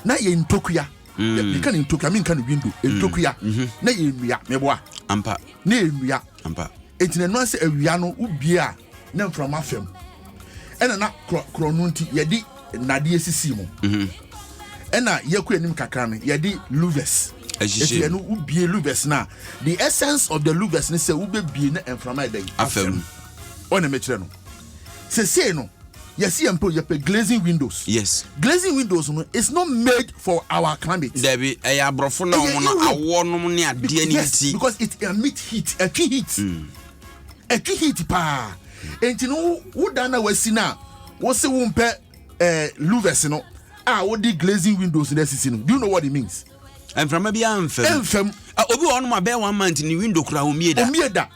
Na yɛ ntokua. Meka ne ntokua, menka no window. Ntokua. Na yɛ nnua, meboa. Ampa. Na yɛ nnua. Ampa. Enti na ɛno sɛ awia no wobie a na mframa fam. Ɛna na korɔ no nti yɛde nnadeɛ sisi mu. Ɛna yɛkɔ anim kakra no, yɛde louvers. Ɛhyehyɛ Eti ɛno wobie louvers no a, the essence of the louvers ne sɛ wobɛbie na mframa ɛdɛn? Afam. Ɔna mekyerɛ no. Sesei no, yɛsi yɛn mpo yɛpɛ glazing windows. Glazing windows no is not made for our climate. Dabi, ɛyɛ aborɔfo na Ɛyɛ wɔn no Europe. Awɔ nom ne adeɛ ne Yes, nti. because it emit heat, ɛtwe heat. Ɛtwe heat paa. Enti no wo dan na wasi na wo se wo mpɛ louvers no a wode glazing windows na asisi no. Do you know what it means? Mframa bi amfam. Ɛmfam. Ah, obi wɔ hɔnom a bɛyɛ one month ne window kora omie da. Omie da.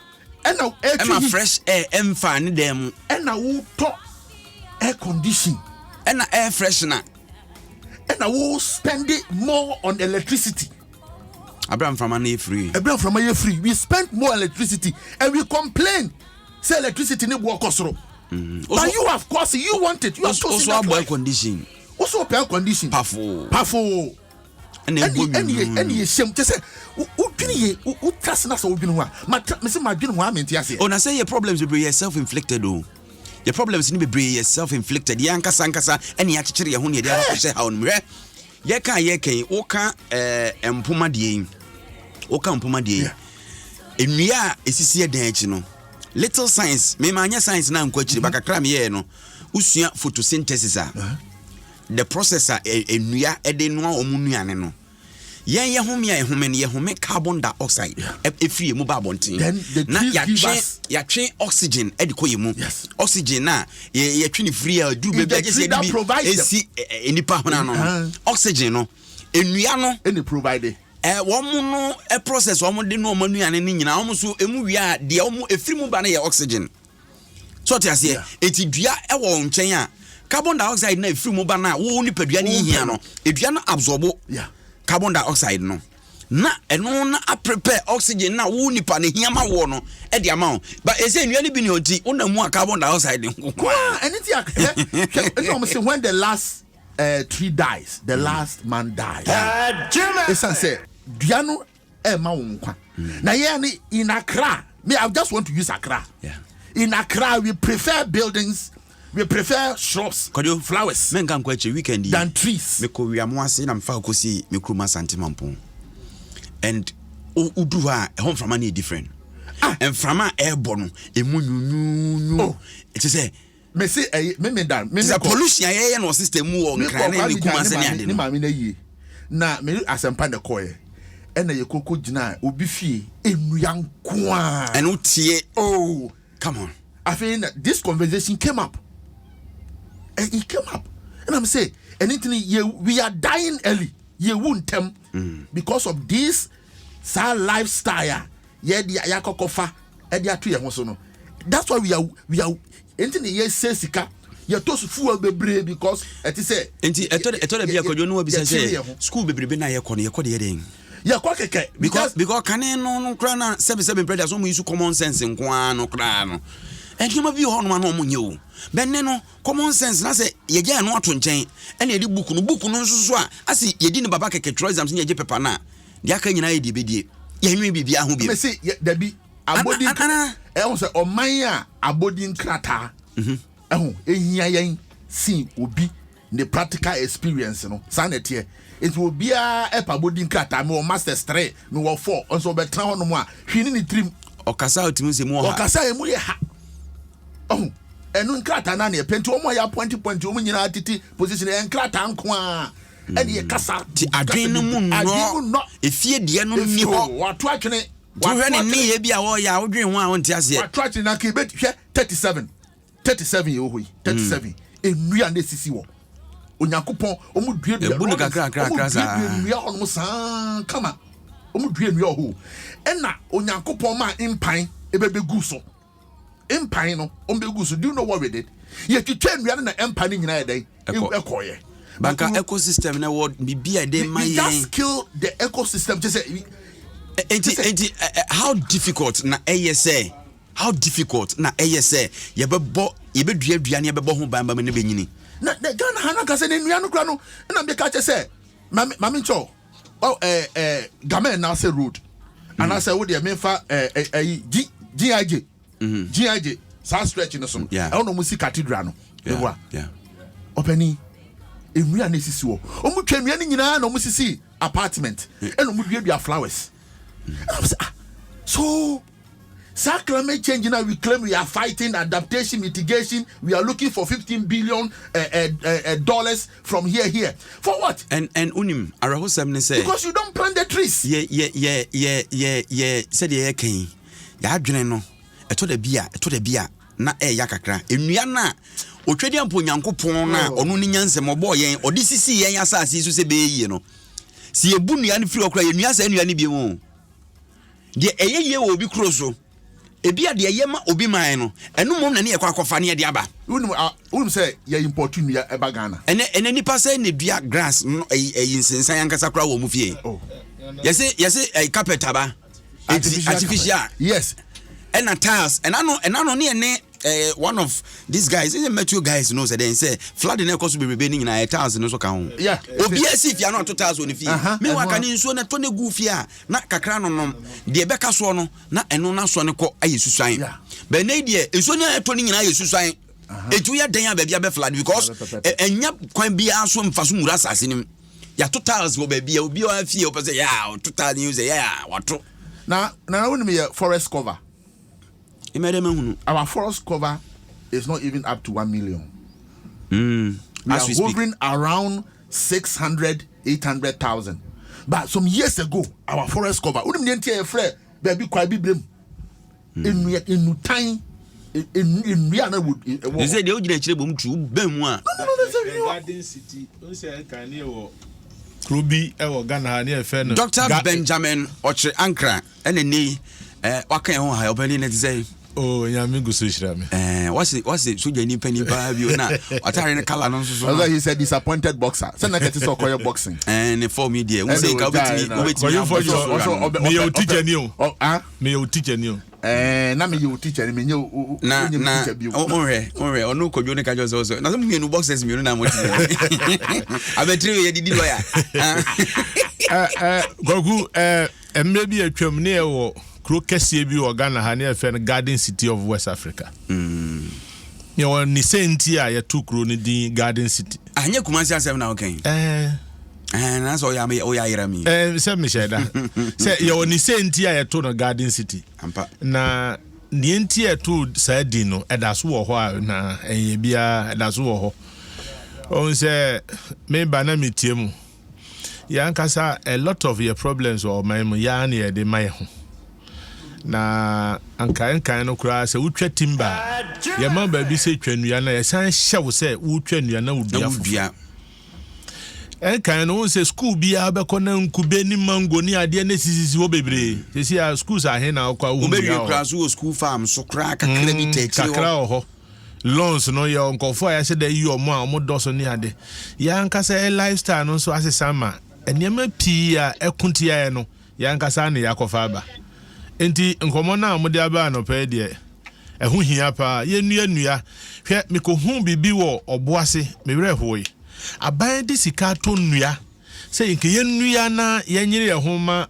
Ɛna ɛtwe Ɛma heat. Fresh air ɛmfa ne dan mu. Ɛna wotɔ air condition. Ɛna air freshener. Ɛna wo spend more on electricity. Abira mframa no yɛ free. Ɛberɛ mframa yɛ free, we spend more electricity and we complain say electricity ne boɔ kɔ soro. But you have course you want it. You have chosen Also that abɔ air life. condition. Also air condition. Pafo. Pafo. Ɛna ɛbɔ ɛne yɛ nwunu. Ɛne yɛ hyɛm kyɛ sɛ wodwene yɛ wotra se na sɛ wodwene ho a matra mese madwene ho a mente aseɛ. O na sɛ yɛ problems bebree yɛ self inflicted o. Yɛ problems ni bebree yɛ self inflicted. Yɛn ankasa ankasa ɛne yɛakyekyere yɛn ho ne yɛde akɔhyɛ haw no mu. Hwɛ, yɛka a yɛka yi, woka mpoma deɛ yi, woka mpoma deɛ yi, nnua a esisi ɛdan akyi no, little science, mema anyɛ science na ankɔ akyiri, ba kakra meyɛɛ no, wosua photosynthesis a, the process a nnua ɛde noa wɔn nnuane no, yɛn yɛ home a yɛhome no, yɛhome carbon dioxide ɛfiri yɛn mu ba abɔnten. Then the Na trees give yɛatwe yɛatwe oxygen ɛde kɔ yɛn mu. Oxygen na yɛtwe ne firi a duru baabi a gye sɛ yɛde bi esi nipa hona no. Oxygen no, nnua no ɛne provide. Wɔn no ɛ process wɔn de no wɔn nnuane no nyinaa, wɔn nso emu wie a, deɛ wɔn efiri mu ba no yɛ oxygen. So ɔte aseɛ, eti dua ɛwɔ wɔn nkyɛn a, carbon dioxide na efiri mu ba no a wo nipadua no hia no, edua no absorb carbon dioxide no na ɛno na aprepare oxygen na wo nipa ne hia ma woɔ no ɛde ama wo. But ɛsɛ nnua no bi ne ɔnti wonam mu a, carbon dioxide nko. Kwa ɛne ti a hwɛ, ɛne wɔn sɛ when the last tree dies, the last man dies. Ɛsiane sɛ dua no ɛma wo nkwa na yɛn ne in Accra, me, I just want to use Accra. In Accra we prefer buildings, we prefer shrubs, Kwadwo, flowers menka nkɔ akyire, weekend yi than trees. Mekɔ Wiamo ase na mefa kɔsi me kurom Asante Mampɔn and woduru hɔ a, ɛhɔ mframa no yɛ different. Ah. Mframa a ɛrebɔ no ɛmu nwunwunwu. Oh. Ɛte sɛ Me se ɛyi me da me te me sɛ kɔ pollution a yɛyɛ no wɔ system mu wɔ me kɔ Nkran ne Kwame ne Gyan Kumase ne ne maame ade ne no. Maame na yie na me asɛmpa na ɛkɔɛ, ɛna yɛ koko gyina obi fie, nnua nkoa. Ɛno tie. Oh. Come on. Afei na this conversation came up and it came up and I'm say ɛne nti yɛ we are dying early, yɛwu ntɛm because of this saa lifestyle a yɛde yɛakɔkɔfa ɛde ato yɛn ho so no. That's why we are nti ne yɛsɛ sika, yɛtɔ so fuel bebree because ɛte sɛ Nti ɛtɔ da bi akɔdwo no wabisa yɛkyere yɛn ho. Sɛ school bebrebe na yɛkɔ no, yɛkɔ de yɛ dɛn? Yɛkɔ kɛkɛ. Because kane no koraa na sɛbi sɛbi mpɛ so ɔmo yi so common sense nko ara no koraa no, nneɛma bi wɔ hɔ nom a na ɔmo nyɛ o. Bɛnne no common sense na sɛ yɛgya ɛno ato nkyɛn, ɛna yɛde book no nso so a asi yɛdi ne baba kɛkɛ, twerɛ exams ne yɛgye paper no a, deɛ aka nyinaa yɛ deɛ bɛdie, yɛnwe biribiara ho bio. Mɛ sɛ dabi, abodi Ana- ɛho sɛ ɔman a abodi nkrataa ɛho ehia yɛn sin obi ne practical experience no. Saa na ɛteɛ. Nti obiara ɛpa abodi nkrataa, mi wɔ masters three, mi wɔ four, nso ɔbɛtena hɔ nom a, hwii ne ne tirim. Ɔkasa a, otumi sɛ mu wɔ ha. Ɔkasa emu yɛ ha. Ɔho ɛno nkrataa naa na yɛpɛ. Nti wɔn a yɛ appoint point wɔn nyinaa tete position yɛ nkrataa nko a ɛne yɛ kasa. Ti adwene no mu Adwene mu nnɔ. nnɔ. Efie deɛ no nni Efie hɔ. o, wato atwene. Nti wohwɛ ne Wato atwene. nneyɛ bi a wɔyɛ a, wodwene ho a, wonte aseɛ. Wato atwene na kebe hwɛ 37 37 yɛ wɔ hɔ yi, 37 nnua na esisi wɔ Onyankopɔn ɔmo dua dua. Ebu no kakra, kakra, Ɔmo kakra dua saa. Dua nnua hɔ nom saa kama, ɔmo dua nnua wɔ hɔ o. Ɛna Onyankopɔn maa mpan ebɛbɛ gu so, mpan no ɔmo bɛ gu so. Do you know what we did? Yɛtwitwa nnua no na mpan no nyinaa yɛ dɛn? Ɛkɔ. Ɛkɔɔyɛ. Banka ecosystem na ɛwɔ biribi a ɛde ma We yɛn. just kill the ecosystem kyɛ sɛ Nti how difficult na ɛyɛ sɛ, how difficult na ɛyɛ sɛ yɛbɛbɔ, yɛbɛdua dua ne yɛbɛbɔ ho ban ba ma ne bɛnyini? Na Ghana ha no ankasa ne nnua no kora no, ɛna meka kyɛ sɛ Mame mame nkyɛw oh ɛɛ ɛɛ Gamɛ Nase road anaasɛ wo deɛ memfa ɛɛ ɛyi G GIJ GIJ saa stretch no so no ɛhɔ na wɔn si cathedral no meboa ɔpanin nnua na esisi hɔ wɔn twa nnua no nyinaa na wɔn sisi apartment ɛna wɔn duadua flowers ɛna wɔn sɛ ah so. Saa climate change no a we claim we are fighting, adaptation, mitigation, we are looking for 15 billion eh, eh, eh, eh, dollars from here here. For what? And and unim awerɛhosɛm ne sɛ. Because you don't plant the trees. Yɛ yɛ yɛ yɛ yɛ yɛ sɛdeɛ yɛka yi yɛadwene no ɛtɔ da bi a ɛtɔ da bi a na ɛɛya kakra nnua no a otwadeɛ mpo Onyankopɔn no a oh. ɔno ne nyansɛm ɔbɔɔ yɛn ɔde sisi yɛn asase so sɛ bɛyɛ yie no sɛ yɛbu nnua no firi hɔ koraa yɛnnua saa nnua no bio mu Deɛ ɛyɛ yie wɔ obi kuro so, ebia deɛ ɛyɛ ma obi man no, ɛno mmom na ne yɛkɔ akɔfa ne yɛde aba. Wonim a wonim sɛ yɛ import nnua ɛba Ghana. Ɛnɛ ɛnɛ nipa sɛ na dua grass no ɛyi ɛyi nsensan ankasa koraa wɔ wɔn fie. Oh. Yɛse yɛse ɛyi carpet aba. Eti artificial. Yes. Ɛna tiles ɛna no ɛna no ne ɛne eh, one of these guys ɛsɛ metro guys no sɛ dɛn sɛ flood na ɛkɔ so bebrebe ne nyinaa ɛ tiles no so ka ho. Yeah. Obiara si fie ano ato tiles wɔ ne fie. Meanwhile ka ne nsuo na ɛtɔ ne gu fie a na kakra no nom deɛ ɛbɛka soɔ no na ɛno no asoɔ no kɔ ayɛ susuan bɛn ne deɛ nsuo no ɛtɔ no nyinaa yɛ susuan ɛtu yɛ dɛn a baabi abɛ flood because ɛnya kwan biara so mfa so nwura asase no mu yɛato tiles wɔ baabi a obi a fie wopɛ sɛ yɛ a ɔto tiles ne sɛ yɛ a wato na na wonim yɛ forest cover Mmɛ dɛ mahunu. Our forest cover is not even up to 1 million. We As are we speak. Hovering around 600, 800,000. But some years ago, our forest cover, wonim deɛ nti a yɛfrɛ baabi kwae bibirem, nnua nnutan nnua na ɛwɔ ɛwɔ Te sɛ deɛ wogyina akyire bom tu bɛn mu a. No, sɛ The Garden City, n sɛ nkan ne yɛwɔ kuro bi wɔ Ghana ha ne yɛfrɛ no Dr. Benjamin Ɔkyere Ankra ɛna nnɛ yi eh, waka yɛn ho ha ɔpɛni na ti sɛ. Oh, nyame gu so hyira me. Eh, wase wase sogyani panyin paa bio na atare ne kala no nso so. Ɔsɛ he's a disappointed boxer. Sɛ na kɛte sɛ ɔkɔyɛ boxing. Eh, ne form yi deɛ, wo sɛ nka wobɛtumi wobɛtumi abɔ so so. Meyɛ o teacher ni o. Meyɛ o teacher ni o. Eh, na meyɛ o teacher ni menyɛ o na na wonhwɛ wonhwɛ ɔno kɔdwo ne ka kyerɛ sɛ ɔsɛ na sɛ mo mmienu boxers mmienu na mo te abɛtire yɛ didi lawyer. Eh, eh, Kwaku, eh, Mmerɛ bi a atwam ne yɛwɔ kuro kɛseɛ bi wɔ Ghana ha ne yɛfrɛ no Garden City of West Africa. Yɛwɔ ne sɛ nti a yɛto kuro no din Garden City. Ah, nyɛ Kumasi asɛm na woka yi? Ɛɛ. Ɛɛ, na sɛ ɔyɛ ame ɔyɛ ayera mi. Ɛɛ, sɛ mehyɛ da. Sɛ yɛwɔ ne sɛ nti a yɛto no Garden City. Ampa. Na deɛ nti a yɛto saa din no, ɛda so wɔ hɔ a na ɛnyɛ biara ɛda so wɔ hɔ. Ɔhu sɛ meba na metie mu. Yɛn ankasa a lot of yɛ problems wɔ ɔman mu yɛn ara na yɛde ma yɛn ho. Na anka nkan no koraa sɛ wotwa timber a, yɛma baabi sɛ twa nnua na yɛsan hyɛ wo sɛ wotwa nnua na wodua foforɔ. Nkan no wohu sɛ school biara bɛkɔ na nkube ne mango ne adeɛ ne sisisi hɔ bebree. Sɛsi a schools ahe na wokɔ a wohu nnua wɔ hɔ. Wobɛwie koraa so wɔ school farm so koraa kakra bi tɛ akyire hɔ. Kakra wɔ hɔ. Loans no yɛwɔ nkurɔfoɔ a yɛahyɛ da yi wɔn a wɔdɔ so ne ade. Yɛn ankasa yɛn lifestyle no nso asesa ma nneɛma pii a ɛko tia yɛn no, yɛn ankasa na yɛakɔfa aba. Enti nkɔmmɔ no a wɔde aba anɔpa yi deɛ, ɛho hia paa. Yɛnnua nnua. Hwɛ, mekɔhuu biribi wɔ ɔbo ase, me werɛ hoe. Aban de sika atɔ nnua sɛ nka yɛnnua na yɛnyere yɛn ho ma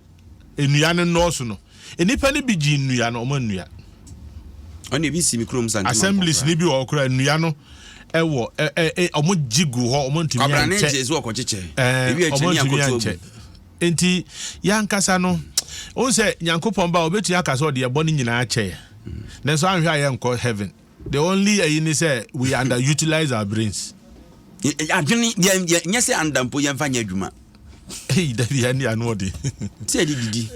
nnua no nnɔɔso no, nnipa no bi gyee nnua no, wɔn annua. Ɔne ebi si me kurom Santima Assemblies no bi wɔ hɔ koraa, nnua no ɛwɔ ɛ ɛ wɔn gye gu hɔ, wɔn ntumi ankyɛ. Kwabrane gye so ɔkɔkyekyɛ. Ɛɛ wɔn ntumi ankyɛ. Nti yankasa no, wɔn sɛ Nyankopɔn ba obetumi aka sɛ ɔde ɛbɔ no nyinaa kyɛ yɛ. Nanso anhwɛ a yɛnkɔ heaven. The only ɛyi ne sɛ we underutilize our brains. Adwene yɛn yɛn nyɛ sɛ anda mpo yɛnfa nyɛ adwuma. Eyi dabi yɛn de ano ɔde. Sɛ yɛde didi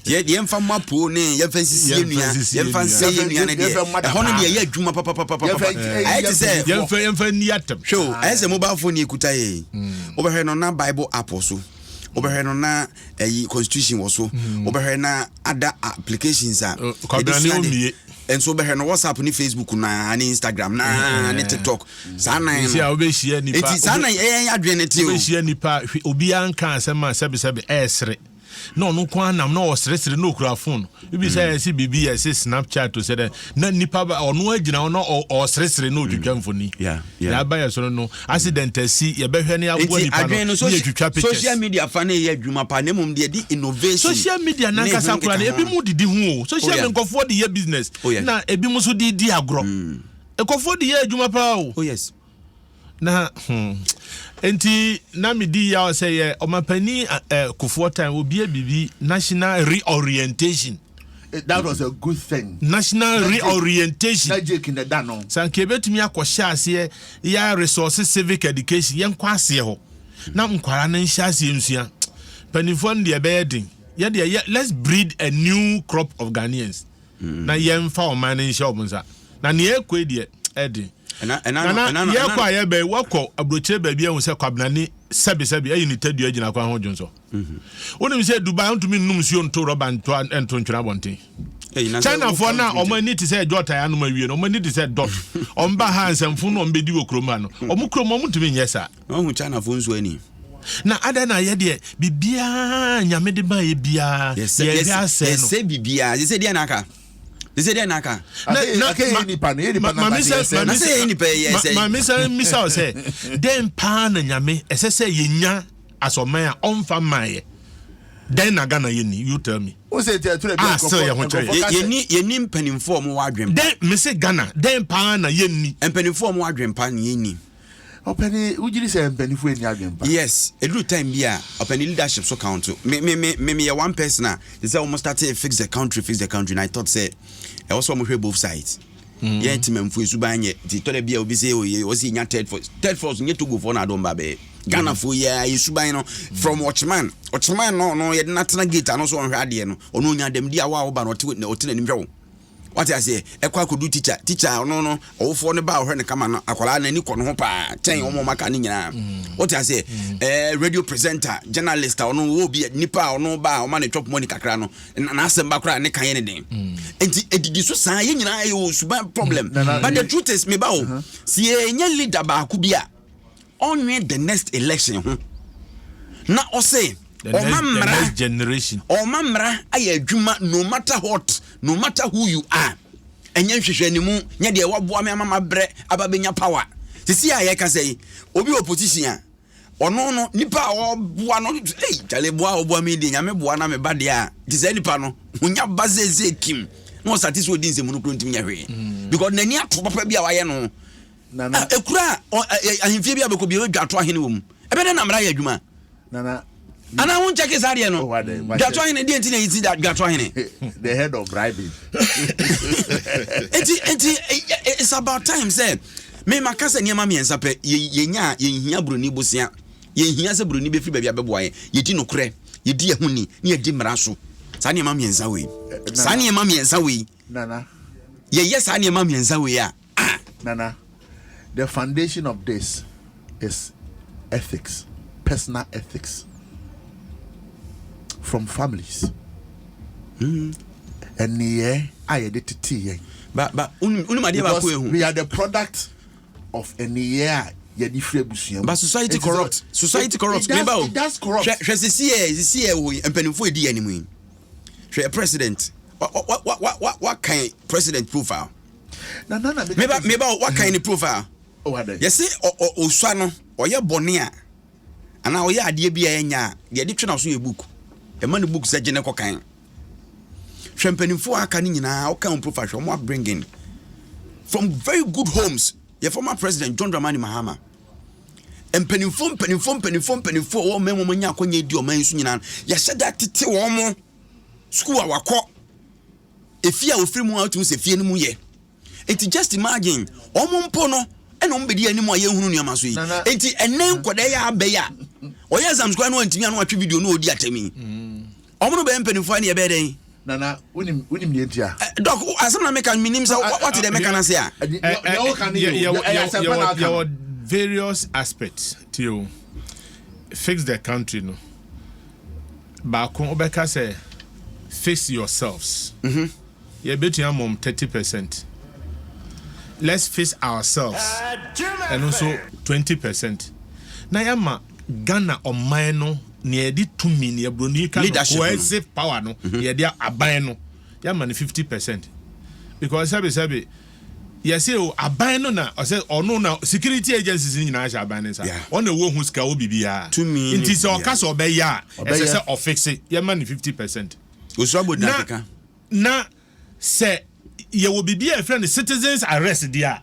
yɛ yɛnfa mma po ne yɛnfa nsisi yɛ nua yɛnfa nsɛ yɛ nua ne deɛ ɛhɔ no deɛ yɛ adwuma papapapapa ayɛ te sɛ yɛnfa yɛnfa ni atɛm. Hwɛ o ayɛ sɛ mobile phone yɛ kuta yɛ yi wobɛhwɛ no na bible app wɔ so wobɛhwɛ no na ɛyi constitution wɔ so wobɛhwɛ na ada applications a yɛde sua de nso wobɛhwɛ no WhatsApp ne Facebook na ne Instagram na ne TikTok saa nan no wobɛhyia nipa eti saa nan ɛyɛ adwene ne te o wobɛhyia nipa obiara nka asɛm a sɛbesɛbe ɛɛsere. Na ɔno nko ara nam na ɔseresere na okura phone. Ebi sɛ yɛse biribi yɛse Snapchat o sɛ dɛ na nipa ba ɔno agyina hɔ na ɔseresere na otwitwa mfoni. Yeah, yeah. Yɛaba yɛ so no no accident asi yɛbɛhwɛ ne aboa Nti nipa no adwene no ne social, yɛtwitwa pictures. social media fa no yɛ adwuma pa na mmom deɛ ɛde innovation Social media ne nankasa ho koraa no nkeka ebi ho. mu didi ho o. Social Oh, yeah. media nkɔfoɔ de yɛ business Oh, yeah. na ebi mu nso de di agorɔ. Nkɔfoɔ de yɛ adwuma paa o. Oh yes. Na hmm, nti na medi yaw sɛ yɛ ɔmapanin eh, Kufuor time obie biribi national reorientation. Eh, that was a good thing. National Na Jake- reorientation. Na Jake na da no. Sɛ anka yɛbɛtumi akɔhyɛ aseɛ yɛ resource civic education yɛnkɔ aseɛ hɔ na nkwara no nhyɛ aseɛ nsua. Mpanimfoɔ no deɛ ɛbɛyɛ den. Yɛdeɛ yɛ let's breed a new crop of Ghanaians. Na yɛmfa ɔman no nhyɛ wɔn nsa. Na nea ɛkɔ yi deɛ ɛden. Nana yɛkɔ a yɛbɛn wakɔ aburokyire baabi ahu sɛ kwabenani sɛbesɛbe ayi ne tadua gyina kwan ho dwonsɔ. Mhm. Wonim sɛ Dubai wontumi nnom nsuo nto rɔba nto nto ntwene abɔnten. Chinafoɔ no a wɔn ani te sɛ jɔta anom awie no wɔn ani te sɛ dot. Wɔn ba ha nsɛmfo no wɔn bɛdi wɔ kurom ha no wɔn kurom wɔn ntumi nyɛ saa. Na wahu Chinafoɔ nsuo ani. Na adɛn na yɛ deɛ biribiara Nyame de ma yɛ biara yɛhwɛ asɛe no. Yɛsɛ biribiara sɛ deɛ na aka sɛ deɛ na aka. Na na maame sɛ na sɛ yɛ nipa yɛ sɛ. Maame sɛ mmisa wo sɛ dɛn paa na Nyame ɛsɛ sɛ yɛnya asɔman a ɔmfa mmaa yɛ dɛn na Ghana yɛ ni you tell me. O sɛ ti ɛtura bi Ah, still yɛ ho kyerɛ yɛ. Yɛni yɛni mpanimfoɔ a wɔwɔ adwempa. Dɛn mese Ghana dɛn paa na yɛnni. Mpanimfoɔ a wɔwɔ adwempa na yɛnni. Ɔpɛni, wogye di sɛ mpanyinfo nni adwene pa? Yes, ɛduru time bi a, ɔpɛni leadership so count. Me me me me meyɛ one person a, te sɛ wɔn start fix the country, fix the country, and I thought sɛ ɛwɔ sɛ wɔn hwɛ both sides. Mm. Yɛn ti mɛnfo esuban nyɛ, ti tɔ dɛ bi a obi sɛ oye, ɔsi nya third force, third force nyɛ Togo foɔ na adɔm ba bɛyɛ. Ghana foɔ yi a esuban no from Ɔkyeman, Ɔkyeman no no yɛde n'atena gate ano so ɔnhwɛ adeɛ no, ɔno onya dɛm di awa a ɔba no ɔte ɔte n'anim hwɛ wo. Wate aseɛ? Ɛkɔ akɔdu tikya. Tikya a ɔno no, ɔwofoɔ no ba a ɔhwɛ no kama no, akwadaa no ani kɔ ne ho paa kyɛn wɔn a wɔaka no nyinaa. Mm. Wote aseɛ? Mm. Ɛɛ radio presenter, journalist a ɔno wɔ bi nipa a ɔno ba a ɔma ne chop money kakra no, n'asɛm ba koraa ne kan yɛ ne den. Mm. Nti edidi so saa yɛn nyinaa yɛ wɔ suban problem. But the truth is, me ba o, uh-huh. si yɛnyɛ leader baako bi a. Ɔnwen the next election ho na ɔse ɔma mmara ɔma mmara ayɛ adwuma no matter what, no matter who you are. Ɛnyɛ nhwehwɛnimu nyɛ deɛ waboa me ama mabrɛ aba bɛnya power. Sisi a yɛka sɛ yi obi wɔ position a ɔno no nipa a ɔboa no ei kyale boa a ɔboa me deɛ nyame boa na meba deɛ a te sɛ nipa no honya ba seesei kim na ɔsate sɛ ɔdi nsɛmunu kuro ntumi nyɛ hwee mm. because n'ani ato papa bi a wayɛ no. Nana. Ah, ekura a ahemfie bi a bɛkɔ bi dwato ahene wɔ mu. Ɛbɛ dɛ na mmara yɛ adwuma. Nana. Ana ho nkyɛke saa deɛ no. Oh, dwato ahene deɛ nti na yɛsi dwato ahene. The head of bribing. Enti enti it's about time sɛ me ma ka sɛ nneɛma mmiɛnsa pɛ yɛnya a yɛnhia buroni bosea. Yɛnhia sɛ buroni bɛfiri baabi abɛboa yɛn. Yɛdi nokorɛ, yɛdi yɛn ho ni, ne yɛdi mmara so. Saa nneɛma mmiɛnsa wei. Saa nneɛma mmiɛnsa wei. Nana. Yɛyɛ saa nneɛma mmiɛnsa wei a Ah! Nana, the foundation of this is ethics, personal ethics from families. Nneyɛɛ a yɛde tetee yɛn. Ba ba unim unim adeɛ baako Because ehu. we are the product of nneyɛɛ a yɛde firi abusua mu. But society Nti sɛ- corrupt. Society it, corrupt. it does, Meba o. it does corrupt. Hwɛ hwɛ sisi yɛ sisi yɛ wɔ yi mpanimfoɔ edi yɛn anim yi. Hwɛ president. Wa wa wa wa wa wa kan president profile. Meba meba o wakan ne profile. Yɛse osua no ɔyɛ bɔne a anaa ɔyɛ adeɛ bi a ɛnyɛ a deɛ ɛde twe n'aso yɛ book. Ɛma ne book sɛ gye ne kɔkan. Hwɛ mpanimfoɔ a aka no nyinaa ɔka wɔn profile hwɛ wɔn upbringing from very good homes. Yɛ former president John Dramani Mahama. Mpanimfoɔ mpanimfoɔ mpanimfoɔ mpanimfoɔ wɔn mmarima wɔn anya akɔnya di ɔman yi so nyinaa yɛahyɛ da tete wɔn mo sukuu a wakɔ. Efie a ofiri mu a wotumi sɛ fie no mu yɛ. Nti just imagine wɔn mpo no ɛna wɔn bɛdi anim a yɛnhunu nneɛma so yi. Nti ɛnɛ nkwadaa yi abɛ yi a ɔyɛ exams koraa no antumi ano atwe video no ɔdi atɛm yi. Wɔn no bɛyɛ mpanimfoɔ ɛne ɛbɛyɛ dɛn? Nana, wonim wonim deɛ nti a. Dɔk, asɛm na meka menim sɛ wate deɛ meka no ase a. Yɛwɔ various aspects ti o fix the country no. Baako wobɛka sɛ fix yourselves. Yɛbɛtumi ama wɔn 30 percent. Let's fix ourselves. Ɛno nso 20 percent. Na yɛama Ghana ɔman no Nea yɛde tumi, nea buroni ka no Leadership no. coercive power no, nea yɛde aban no, yɛama no 50%. Because sɛbe sɛbe, yɛse o, aban no na, ɔsɛ ɔno na security agencies no nyinaa hyɛ aban no nsa. Ɔno na ɛwɔ ho sika, ɔwɔ biribiara. Tumi ne Nti sɛ ɔka biribiara. sɛ ɔbɛyɛ a, ɛsɛ Ɔbɛyɛ. sɛ ɔfixe, yɛma no 50%. Osura bɔ Na, dakika. na sɛ yɛwɔ biribi a yɛfrɛ no citizens arrest deɛ a,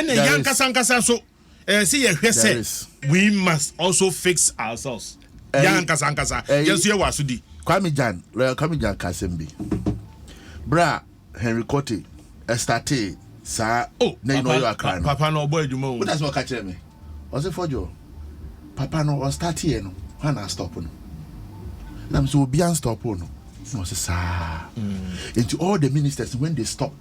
ɛna There yɛn is. ankasa ankasa nso, ɛyɛ sɛ yɛhwɛ There sɛ is. we must also fix ourselves. Ɛyi- Yɛn ankasa ankasa, ɛyi- yɛn nso yɛwɔ asodi. Kwame Jan, lawyer Kwame Jan ka asɛm bi. Bere a Henry Quartey ɛstartee saa Oh, na yi na ɔyɛ papa, Accra no. papa na ɔbɔ adwuma o. What does ɔka kyerɛ me? Ɔse Fɔdwo, papa no ɔstarteɛ no, hwan na stop no? Na me sɛ obi anstop no. Na ɔse saa. Nti all the ministers when they stop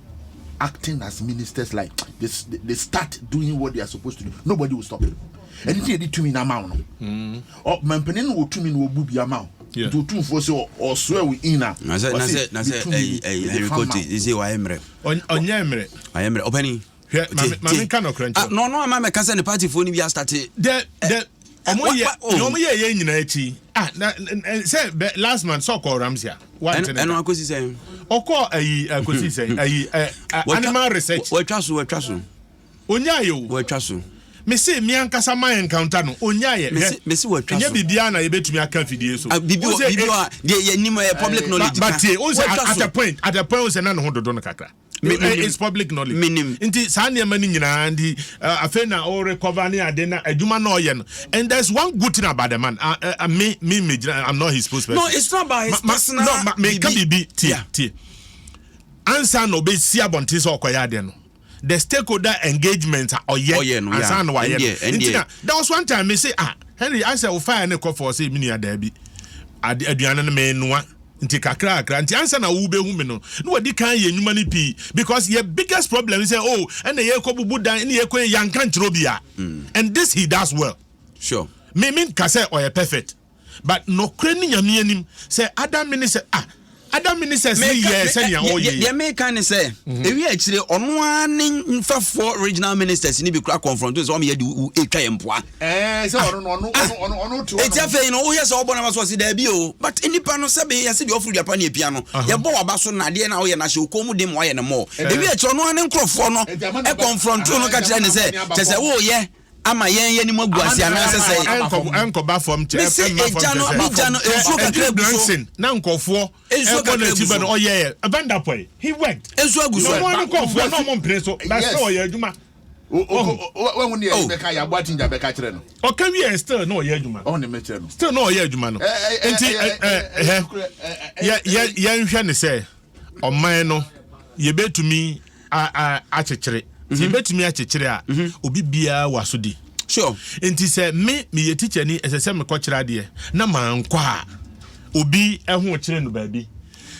acting as ministers like they start doing what they are supposed to do, nobody will stop. Ɛno nti yɛde tumi no ama wo no. Ɔ mampanin no wɔ tumi na ɔbu bi ama wo. Nti otumfoɔ sɛ ɔsoɛ wo in a Na sɛ na ɔse sɛ na me sɛ tumi ɛyi ni, ɛyi mede Henry fa ma Quartey wo. sɛ wayɛ mmerɛ. Ɔnyɛ mmerɛ. Wayɛ mmerɛ ɔpɛni. Hwɛ, maame nka nɔkorɛ nkyerɛ. Ah, na ɔno ama mɛka sɛ ne partyfoɔ no bi astate. The ɔmo yɛ oh. nea ɔmo yɛ yɛ nyinaa akyi. Ah, na sɛ bɛ last month sɛ ɔkɔ Ramsey a. Wante ne Ɛno ka. akɔsi sɛn? Ɔkɔ ayi akɔsi sɛn ayi ɛ animal research. Watwa so watwa so. Onyaayɛ o. Watwa so. Mese mi ankasa ma encounter no onyaayɛ. Mese watwa Ɛnyɛ so. biribiara na yɛbɛtumi aka afidie so. Ah, bibi Wo wɔ sɛ, bibi wɔ a deɛ yɛ nim ɛyɛ public knowledge But ka. tie, o sɛ Watwa at so. a point o sɛ na ne ho dodo no kakra. Menim. It's public knowledge. Menim. Nti saa nneɛma no nyinaa nti afei na o recover ne ade na adwuma na ɔyɛ no. And there's one good thing about the man. Me gyina, I'm not his spokesperson. No, it's not about his personal. No, ma, me ka bibi. biribi tie tie. Ansa na obesi abɔnten sɛ ɔkɔyɛ adeɛ no. The stakeholder engagement a ɔyɛ Ɔyɛ no, yeah. ansa na wayɛ Ɛndeɛ, no. Nti ɛndeɛ. na there was one time me say, ah, Henry, I said, fire ne kɔ for say me nua daabi. Ade aduane no me noa. Nti kakra kakra nti ansa na wo behu me no na wadi kan yɛ nnwuma no pii because your biggest problem is sɛ oh, ɛna yɛkɔ bubu dan ɛna yɛkɔ yɛ yanka nkyerɛ obi a, and this he does well. Me nka sɛ ɔyɛ perfect, but nɔkorɛ ne Nyame anim sɛ other minister ah other ministers ne yɛ sɛnea ɔyɛ. Deɛ meka ne sɛ ewi akyire ɔno ara ne mfɛfoɔ regional ministers ne bi kura confront sɛ ɔmo yɛ de etwa yɛ mpoa. Ɛɛ, sɛ ɔno no ɔno te hɔ Eti afei no woyɛ sɛ ɔbɔ n'aba so ɔsi daabi o, but nipa no sɛbi yɛsi deɛ ɔfuru duapa ne epia no yɛbɔ waba so na adeɛ na ɔyɛ na ahyɛ okɔn mu de mu ayɛ ne mɔ. Ewi akyire ɔno ara ne nkorɔfoɔ no Enti ama n'aba- ɛconfront no ka kyerɛ ne enti sɛ ama n'aba kyɛ sɛ fam. woyɛ ama yɛn yɛ ne mu agu ase anaasɛ sɛ Ɛnkɔ ɛnkɔba fam kyɛ Mese ɛmma fam egya no- kyɛ sɛ me gya no, nsuo kakra Edu gu so. Branson na nkɔfoɔ Nsuo ɛbɔ kakra n'akyi gu bɛ so. no ɔyɛ yɛ Vanderpuye, he worked. Nsuo agu so. Na ɔmo ne nkɔfoɔ na ɔmo mpere so but Yes. still ɔyɛ adwuma. Wɔn ni Oh. yɛ bɛka yɛ aboa tinja bɛka kyerɛ no. Ɔka wie still na ɔyɛ adwuma. Ɔn ne mɛ kyerɛ no. Still na ɔyɛ adwuma no. Nti ɛ ɛ ɛ yɛ yɛ yɛnhwɛ ne sɛ ɔman no yɛbɛtumi a a akyekyere sɛ yɛbɛtumi akyekyere a, obi biara wɔ aso di. Nti sɛ me meyɛ teacher ni, ɛsɛ sɛ mekɔkyerɛ adeɛ na mankɔ a, obi ɛho kyerɛ no baabi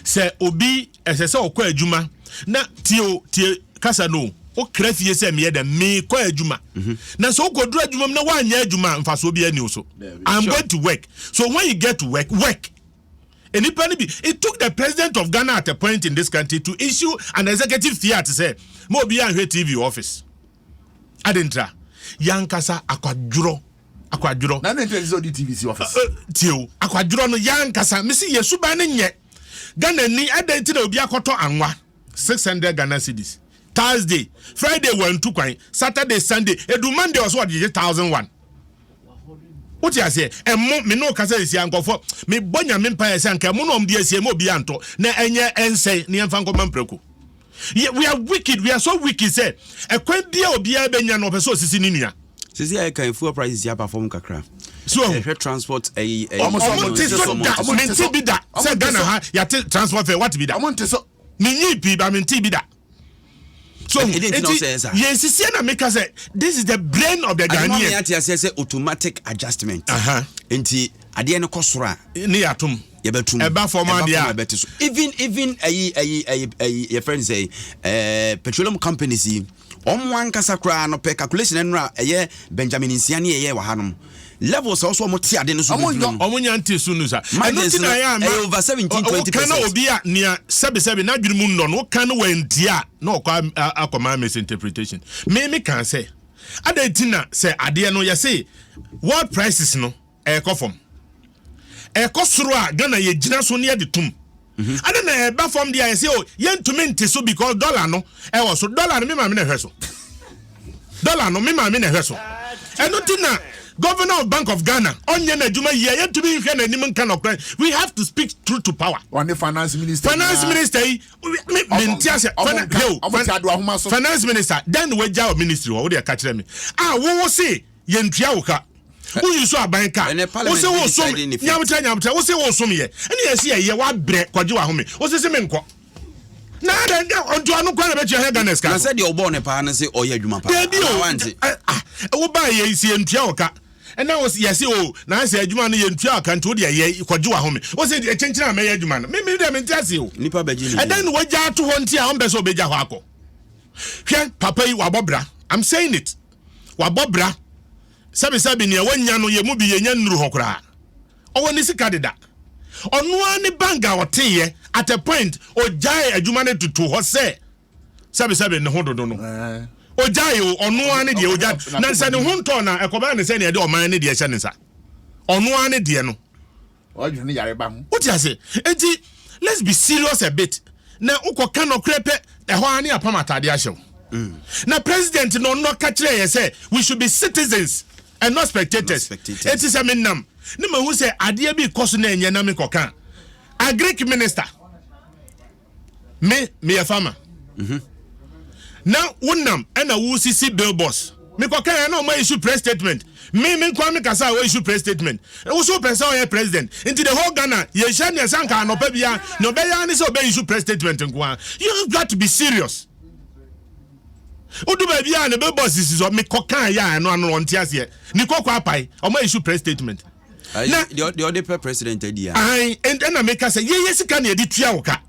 sɛ obi ɛsɛ sɛ ɔkɔ adwuma na tie o, tie kasa no o, wokra fie sɛ meyɛ dɛ mekɔ adwuma na sɛ wokɔduru adwuma mu na woanyɛ adwuma a, mfasoɔ bi ani wo so. I'm going to work, so when you get to work, work. Enipa no bi, it took the president of Ghana at a point in this country to issue an executive fiat sɛ ma obi anhwɛ TV office adentra yankasa akwadworɔ akwadworɔ. Na ne ntɛ sɛ ɔdi TV si office. Tie o, akwadworɔ no yankasa mesi yɛ suban no nyɛ Ghana ni adan ti na obi akɔtɔ anwa 600 Ghana cedis Thursday, Friday wantu kwan, Saturday, Sunday, edu Monday ɔso ɔde gye 1,001. Wote aseɛ? Ɛmo me ne wo kasa esi ankɔfɔ mebɔ Nyame mpaeɛ sɛ anka ɛmo na ɔmo de asie ma obi antɔ na ɛnyɛ ɛnsɛe ne yɛmfa nkɔma mprako. We are wicked, we are so wicked sɛ ɛkwan bia obiara bɛnya no ɔpɛ sɛ osisi ne nua. Sisi a yɛka fuel prices yɛ aba fam kakra. So ɛhwɛ transport ɛyi ɛyi. Ɔmo sɛ ɔmo ɔmo te te so so, da ɔmo te mente so. bi da Ɔmo sɛ te Ghana so. ha yɛate transport fare wate bi da. Ɔmo nte so. Menyi pii ba mente bi da so. Ɛdeɛ nti na ɔsɛ saa? Yɛn sisie na meka sɛ this is the brain of the Adwuma mi Ghanaian. ate aseɛ sɛ automatic adjustment. Nti adeɛ no kɔ soro a ne yɛatom. Yɛbɛtum. Ɛba fam Ɛba adeɛ fam a ɛbɛte so. Even ɛyi ɛyi yɛfrɛ no sɛ petroleum companies yi ɔmo ankasa koraa no pɛ calculation ɛno a ɛyɛ Benjamin Nsia ne ɛyɛ wɔ hanom levels a ɔso ɔmo te ade no so Ɔmo bebree nyɔ. no. Ɔmo nya nte so no sa ɛno Margins nti na no, ɛyɛ ama ɛyɛ over 17, woka na 20%. obi a nea sɛbisɛbi n'adwene mu nnɔ no woka no wantie a na ɔkɔ akɔma misinterpretation. Me kan sɛ adan ti na sɛ adeɛ no yɛse world prices no ɛɛkɔ fam. Ɛkɔ soro a, Ghana yɛgyina so ne yɛde tom. Adɛn na ɛba fam deɛ a yɛsɛ o yɛntumi nte so because dollar no ɛwɔ so. Dollar no me maame na ɛhwɛ so. Dollar no me maame na ɛhwɛ so. Ɛno nti na Governor of Bank of Ghana ɔnyɛ n'adwuma yie a yɛntumi nhwɛ n'anim nka nɔkorɛ. We have to speak truth to power. Ɔne finance minister Finance nyinaa. minister yi me mente ase. Ɔmo Fina- nka, heo, ɔmo te adoa ahoma so. Finance minister dɛn na wagya wɔ ministry hɔ? Wo deɛ ka kyerɛ me. A wowo se yɛntua wo ka. Woyi so aban ka. Ɛnɛ Wo parliament se bi wo som decide ne fate. Nyabotrɛ, nyabotrɛ. Wo se wo som yɛ. Ɛne yɛsi yɛyɛ wabrɛ kɔgye wahome. Wo se se menkɔ. Na adɛn nti ɔno kora na bɛtua hɛ Ghana sika Na so. sɛ deɛ ɔbɔɔ ne paa no sɛ ɔyɛ adwuma paa. Dabi Anaa o. wante? Ah, wo ba yɛ si yɛntua wo ka. Ɛna wo yɛse o na sɛ adwuma no yɛntua wo ka nti wo deɛ yɛ kɔgye wahome. Wo se kyenkyen a mɛyɛ adwuma no. Me deɛ mente ase o. Nipa bɛgye ne Ɛdɛn na wagya ato hɔ nti a ɔmpɛ sɛ ɔbɛgya hɔ akɔ. Hwɛ papa yi wabɔ bra. I'm saying it. Wabɔ bra. Sɛbisɛbi nea wanya no yɛ mu bi yɛnya nnuru hɔ koraa. Ɔwɔ ne sika deda. Ɔno ara ne bank a ɔteeɛ at a point ɔgyae adwuma no tutu hɔ sɛ sɛbisɛbi ne ho dodo no. Ɔgyae o, ɔno ara ne deɛ ɔgyae. Na sɛ ne ho ntɔɔ na ɛkɔbaa ne sɛ nea ɛde ɔman ne deɛ hyɛ ne nsa. Ɔno ara ne deɛ no. Ɔdwene ne yareba ho. Wote ase? Enti let's be serious a bit. Na wokɔka nɔkorɛ pɛ, ɛhɔ ara ne apam atade ahyɛ wo. Na president no ɔno ka kyerɛ yɛ sɛ we should be citizens and not spectators. Not spectators. Enti sɛ menam ne mahu sɛ adeɛ bi kɔ so na ɛnyɛ na mekɔka a, agric minister, me meyɛ farmer. Na wonam ɛna wosisi billboards. Mekɔka yɛ na ɔma issue press statement. Me nkoa me kasa a wɔ issue press statement. Wo so wopɛ sɛ ɔyɛ president. Nti the whole Ghana yɛhyɛ neɛ sɛ anka anɔpa bia nea ɔbɛyɛ ara ne sɛ ɔbɛ issue press statement nko ara. You have got to be serious. Wodu baabi a ne billboards sisi so mekɔka yɛ a ɛno ano ɔnte aseɛ. Ne kɔkɔ apae ɔma issue press statement. Na deɛ ɔde pɛ president adi a. Ae, ɛna meka sɛ yɛyɛ sika na yɛde tua wo ka.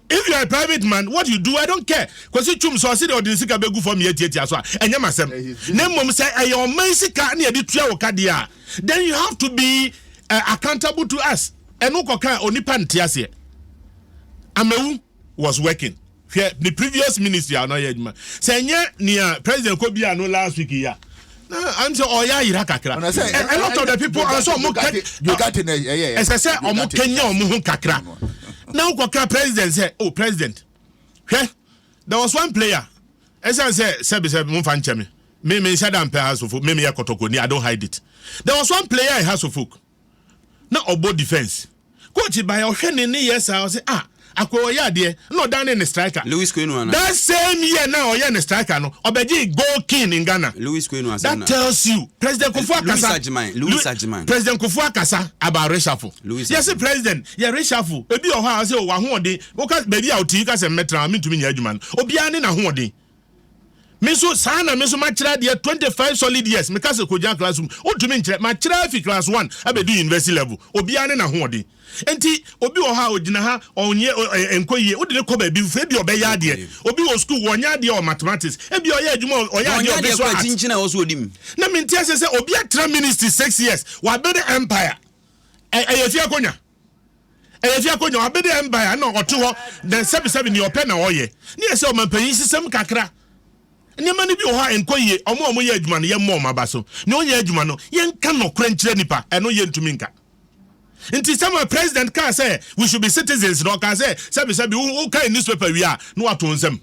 If you are a private man, what you do, I don't care. Kwasi Twum sɛ ɔse deɛ ɔde ne sika bɛgu fam yɛ tiatia so a, ɛnyɛ m'asɛm. Na mmom sɛ ɛyɛ ɔman sika na yɛde tua wo ka deɛ a, then you have to be accountable to us. Ɛno kɔka a onipa nte aseɛ. Amewu was working. Hwɛ ne previous ministry a na ɔyɛ adwuma. Sɛ ɛnyɛ nea president kɔ bia no last week yi a, na I'm sɛ ɔyɛ ayera kakra. A lot of the people nso ɔmo ka ɛsɛ sɛ ɔmo kanya ɔmo ho kakra. Na wokɔka president sɛ, oh president, hwɛ, there was one player, ɛsiane sɛ sɛbi sɛ momfa nkyɛ me, me me nhyɛ da mpɛ Hearts of Oak, me meyɛ kɔtɔkɔni, I don't hide it. There was one player in Hearts of Oak, na ɔbɔ defence. Coach bae ɔhwɛ ne ne yɛ saa ɔsɛ ah akoa ɔyɛ adeɛ na ɔdan ne striker. Louis Kwenu ana? That same year na ɔyɛ ne striker no ɔbɛgye goal king in Ghana. Louis Kwenu asɛm That na. tells you President Kufuor Louis akasa. Agyeman, Louis Agyeman. President Kufuor akasa about reshuffle. Louis Yɛse Agyeman. president yɛ reshuffle ebi wɔ hɔ a ɔsɛ w'ahoɔden woka baabi a ɔte yi ka sɛ mmɛtena hɔ mentumi nyɛ adwuma no obiara ne n'ahoɔden. Me nso saa na me nso makyerɛ adeɛ 25 solid years. Meka sɛ kɔgyina classroom wontumi nkyerɛ. Makyerɛ afi class 1 abɛdu university level. Obiara ne n'ahoɔden. Nti obi wɔ hɔ a ɔgyina ha ɔnyɛ ɛnkɔ yie wode ne kɔ baabi foforɔ ebi ɔbɛyɛ adeɛ. Obi wɔ school wɔnyɛ adeɛ wɔ mathematics. Ebi ɔyɛ adwuma ɔyɛ adeɛ wɔ visual art. Na mente aseɛ sɛ obi atra ministry 6 years wabɛde empire. Ɛyɛ fie akonnwa. Ɛyɛ fie akonnwa wabɛde empire na ɔte hɔ na sɛbisɛbi nea ɔpɛ na ɔyɛ. Ne yɛ sɛ ɔmampanyin sisɛm kakra. Nneɛma no bi wɔ hɔ a ɛnkɔ yie. Ɔmo a ɔmo yɛ adwuma no yɛmmɔ ɔmo aba so. Nea ɔnyɛ adwuma no yɛnka nɔkorɛ nkyerɛ nipa. Ɛno yɛntumi nka. Nti sɛ ma president kaa sɛ we should be citizens na ɔkaa sɛ sɛbisɛbi wo kae newspaper wie a na wato nsam.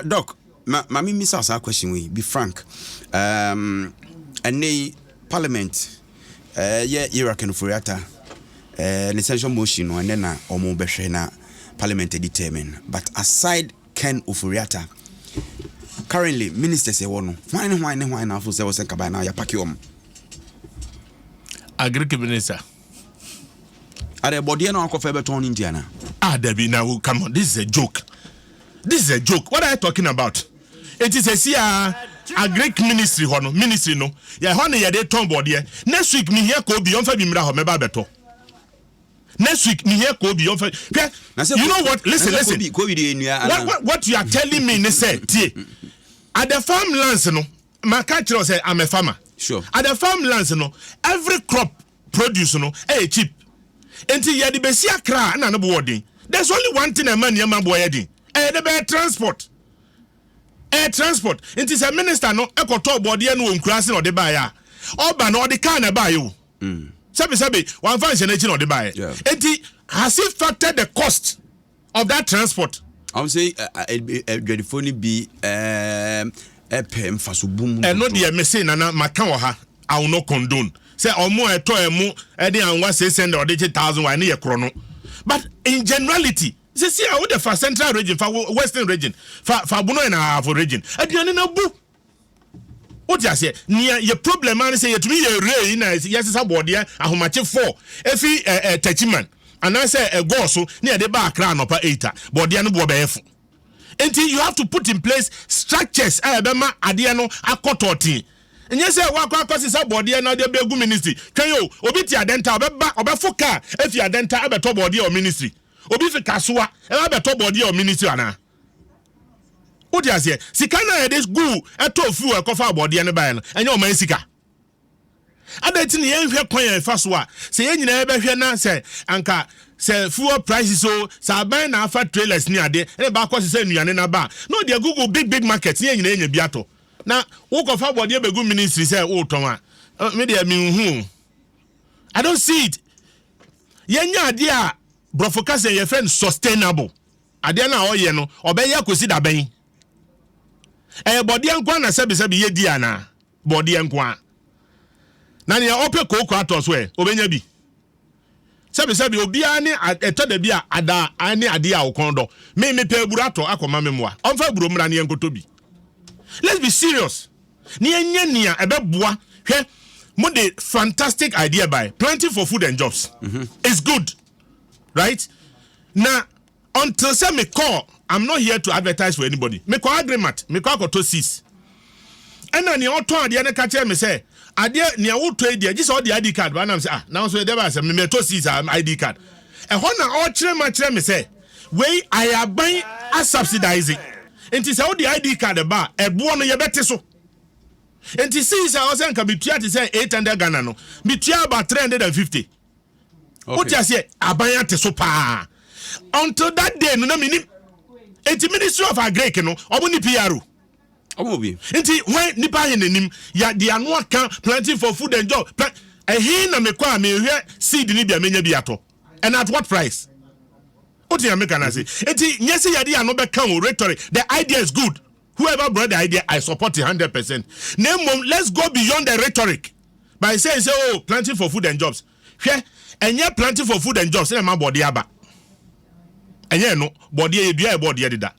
Doc, ma me mmisa saa question wei, be frank. Ɛnnɛ yi parliament yɛ Yera Ken Ofori-Atta ne censure motion no ɛnnɛ na wɔn bɛhwɛ na parliament determine. But aside Ken Ofori-Atta, currently ministers ɛwɔ no, hwan ne hwan ne hwan na afo sɛ wɔsɛ nkaban na yɛapake wɔn? Agric minister. Are bɔdeɛ na wakɔfɛ bɛtɔn no nti ana? Ah, Debbie, now come on, this is a joke. This is a joke. What are you talking about? It is a sia agric ministry hɔ no, ministry no. Yɛ hɔ na yɛde tɔn bɔdeɛ. Next week me hia kɔ bi, ɔmfa bi mmra hɔ, mɛba abɛtɔ. Next week me hia kɔ bi, ɔmfa. Hwɛ, you know what? Listen, listen. Kobi de nua ana? What you are telling me ne sɛ, tie. At the farmlands no, maka kyerɛ sɛ I'm a farmer. Sure. At the farmlands no, every crop produce no ɛyɛ cheap. Nti yɛde bɛsi Accra na ne bo wɔ den. There's only one thing ɛma nneɛma boɔ yɛ den. Ɛyɛ de bɛyɛ transport. Ɛyɛ transport. Nti sɛ minister no ɛkɔtɔ bɔdeɛ no wɔ nkuraase na ɔde baeɛ a, ɔba no ɔde car na ɛbaeɛ o. Sɛbisɛbi, wamfa nhyɛ n'akyi na ɔde baeɛ. Enti has he factored the cost of that transport? Ɔmo sɛ adwadifoɔ no bi ɛpɛ mfaso bum. Ɛno deɛ mese Nana maka wɔ ha, I will not condone sɛ ɔmo a ɛtɔ ɛmo ɛde anwa 600 ɔde kye 1000 wa, ɛno yɛ korɔ no. But in generality, sisi a wode fa Central Region, fa Western Region, fa Bono and Ahafo Region, aduane na bu. Wote aseɛ? Nea yɛ problem ara ne sɛ yɛtumi yɛ rei na yɛsesa bɔɔdeɛ ahomakye 4 efi Techiman anaasɛ ɛgɔɔ so ne yɛde ba Accra anɔpa 8 a, bɔɔdeɛ no boɔ bɛyɛ fo. Nti you have to put in place structures a ɛbɛma adeɛ no akɔ tɔɔten. Nyɛ sɛ wakɔ akɔsesa bɔɔdeɛ na ɔde bɛgu ministry. Twɛn o, obi te Adenta, ɔbɛba, ɔbɛfo car efi Adenta abɛtɔ bɔɔdeɛ wɔ ministry. Obi fi Kasoa ɛbɛ abɛtɔ bɔɔdeɛ wɔ ministry anaa? Wote aseɛ? Sika no a yɛde gu ɛtɔ fuel ɛkɔfa abɔdeɛ no baeɛ no, ɛnyɛ ɔman sika. Adɛn nti na yɛnhwɛ kwan a ɛfa so a sɛ yɛn nyinaa yɛbɛhwɛ na sɛ anka sɛ fuel prices o, sɛ aban na afa trailers ne adeɛ ɛna baakɔ sɛ sɛ nnuane no aba a, na ɔde agugu big big market ne yɛn nyinaa yɛnya bi atɔ. Na wokɔfa abɔdeɛ bɛgu ministry sɛ wotɔn a, me deɛ menhu. I don't see it. Yɛnyɛ adeɛ a borɔfo kasa yɛfrɛ no sustainable. Adeɛ no a ɔyɛ no, ɔbɛyɛ akɔsi da bɛn? Ɛyɛ bɔdeɛ nko ara na sɛbesɛbe yɛdi anaa? Bɔdeɛ nko ara. Na nea ɔpɛ kooko atɔ so ɛ, ɔbɛnya bi? Sɛbesɛbe obiara ne ɛtɔ da bi a ada ne adeɛ a ɔkɔn dɔ. Me mepɛ aburo atɔ akɔma me mmoa. Ɔmfa aburo mmra na yɛnkɔtɔ bi. Let's be serious. Na yɛnyɛ nea ɛbɛboa. Hwɛ, mode fantastic idea bae, planting for food and jobs. It's good. Right? Na until sɛ me kɔ, I'm not here to advertise for anybody. Me kɔ Agrimat, me kɔ akɔtɔ seeds. Ɛna nea ɔtɔn adeɛ no ka kyerɛ me sɛ, adeɛ nea wotɔ yi deɛ, gye sɛ ɔde ID card ba. Nam sɛ, ah, na nso ɛdeɛ ba sɛ me metɔ seeds a ID card. Ɛhɔ na ɔkyerɛ ma kyerɛ me sɛ, wei ayɛ aban asubsidize. Nti sɛ wode ID card ba a, ɛboɔ no yɛbɛte so. Nti seeds a ɔsɛ nka metua te sɛ 800 Ghana no, metua about 350. Wote aseɛ? Aban ate so paa. Until that day no na menim. Nti Ministry of Agric no, ɔmo ne PRO. Ɔmo bi. Nti when nipa ahe n'anim ya de ano aka planting for food and job. Ɛhe na mekɔ a mehwɛ seed ni bi a menya bi atɔ. And at what price? Wote ya meka na ase. Nti nyɛ sɛ yɛde ano bɛka o rhetoric. The idea is good. Whoever brought the idea, I support it 100%. Na mmom, let's go beyond the rhetoric by saying say, oh, planting for food and jobs. Hwɛ, ɛnyɛ planting for food and jobs na ɛma bɔdeɛ aba. Ɛnyɛ ɛno. Bɔdeɛ yɛdua yɛ bɔdeɛ deda.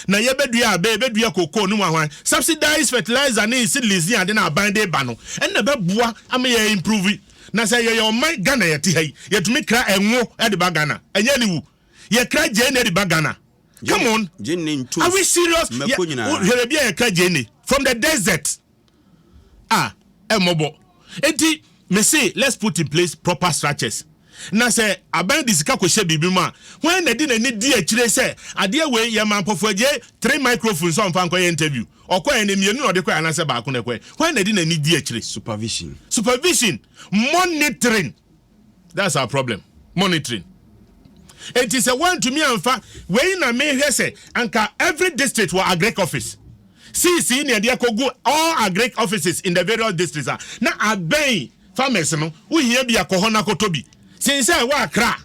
Na yɛbɛdua abɛ, yɛbɛdua cocoa ne mu ahwan. Subsidized fertilizer ne seedlings ne ade na aban de ba no, ɛnna ɛbɛboa ama yɛ improve. Na sɛ yɛyɛ ɔman Ghana yɛte ha yi, yɛtumi kra ɛngo de ba Ghana. Ɛnyɛ aniwu. Yɛkra gyeene de ba Ghana. Come on. Are we serious? Hwɛ baabi a yɛkra gyeene from the desert. Ah, ɛmmɔbɔ. Enti, me se, let's put in place proper structures. Na sɛ aban de sika kɔhyɛ biribi mu a, hwan na de n'ani di akyire sɛ adeɛ wei yɛ ma Mpɔfoɔ agye three microphones sɛ ɔmfa nkɔyɛ interview? Ɔkɔɛ no, mmienu na ɔde kɔɛ anaasɛ baako na ɛkɔɛ? Hwan na de n'ani di akyire? Supervision. Supervision, monitoring. That's our problem. Monitoring. Enti sɛ woantumi amfa wei na mehwɛ sɛ anka every district wɔ agric office. CC ne ɛde akɔgu all agric offices in the various districts a na abɛn farmers no, wohia bi akɔ hɔ na akɔtɔ bi. Sen sɛ ɛwɔ Accra.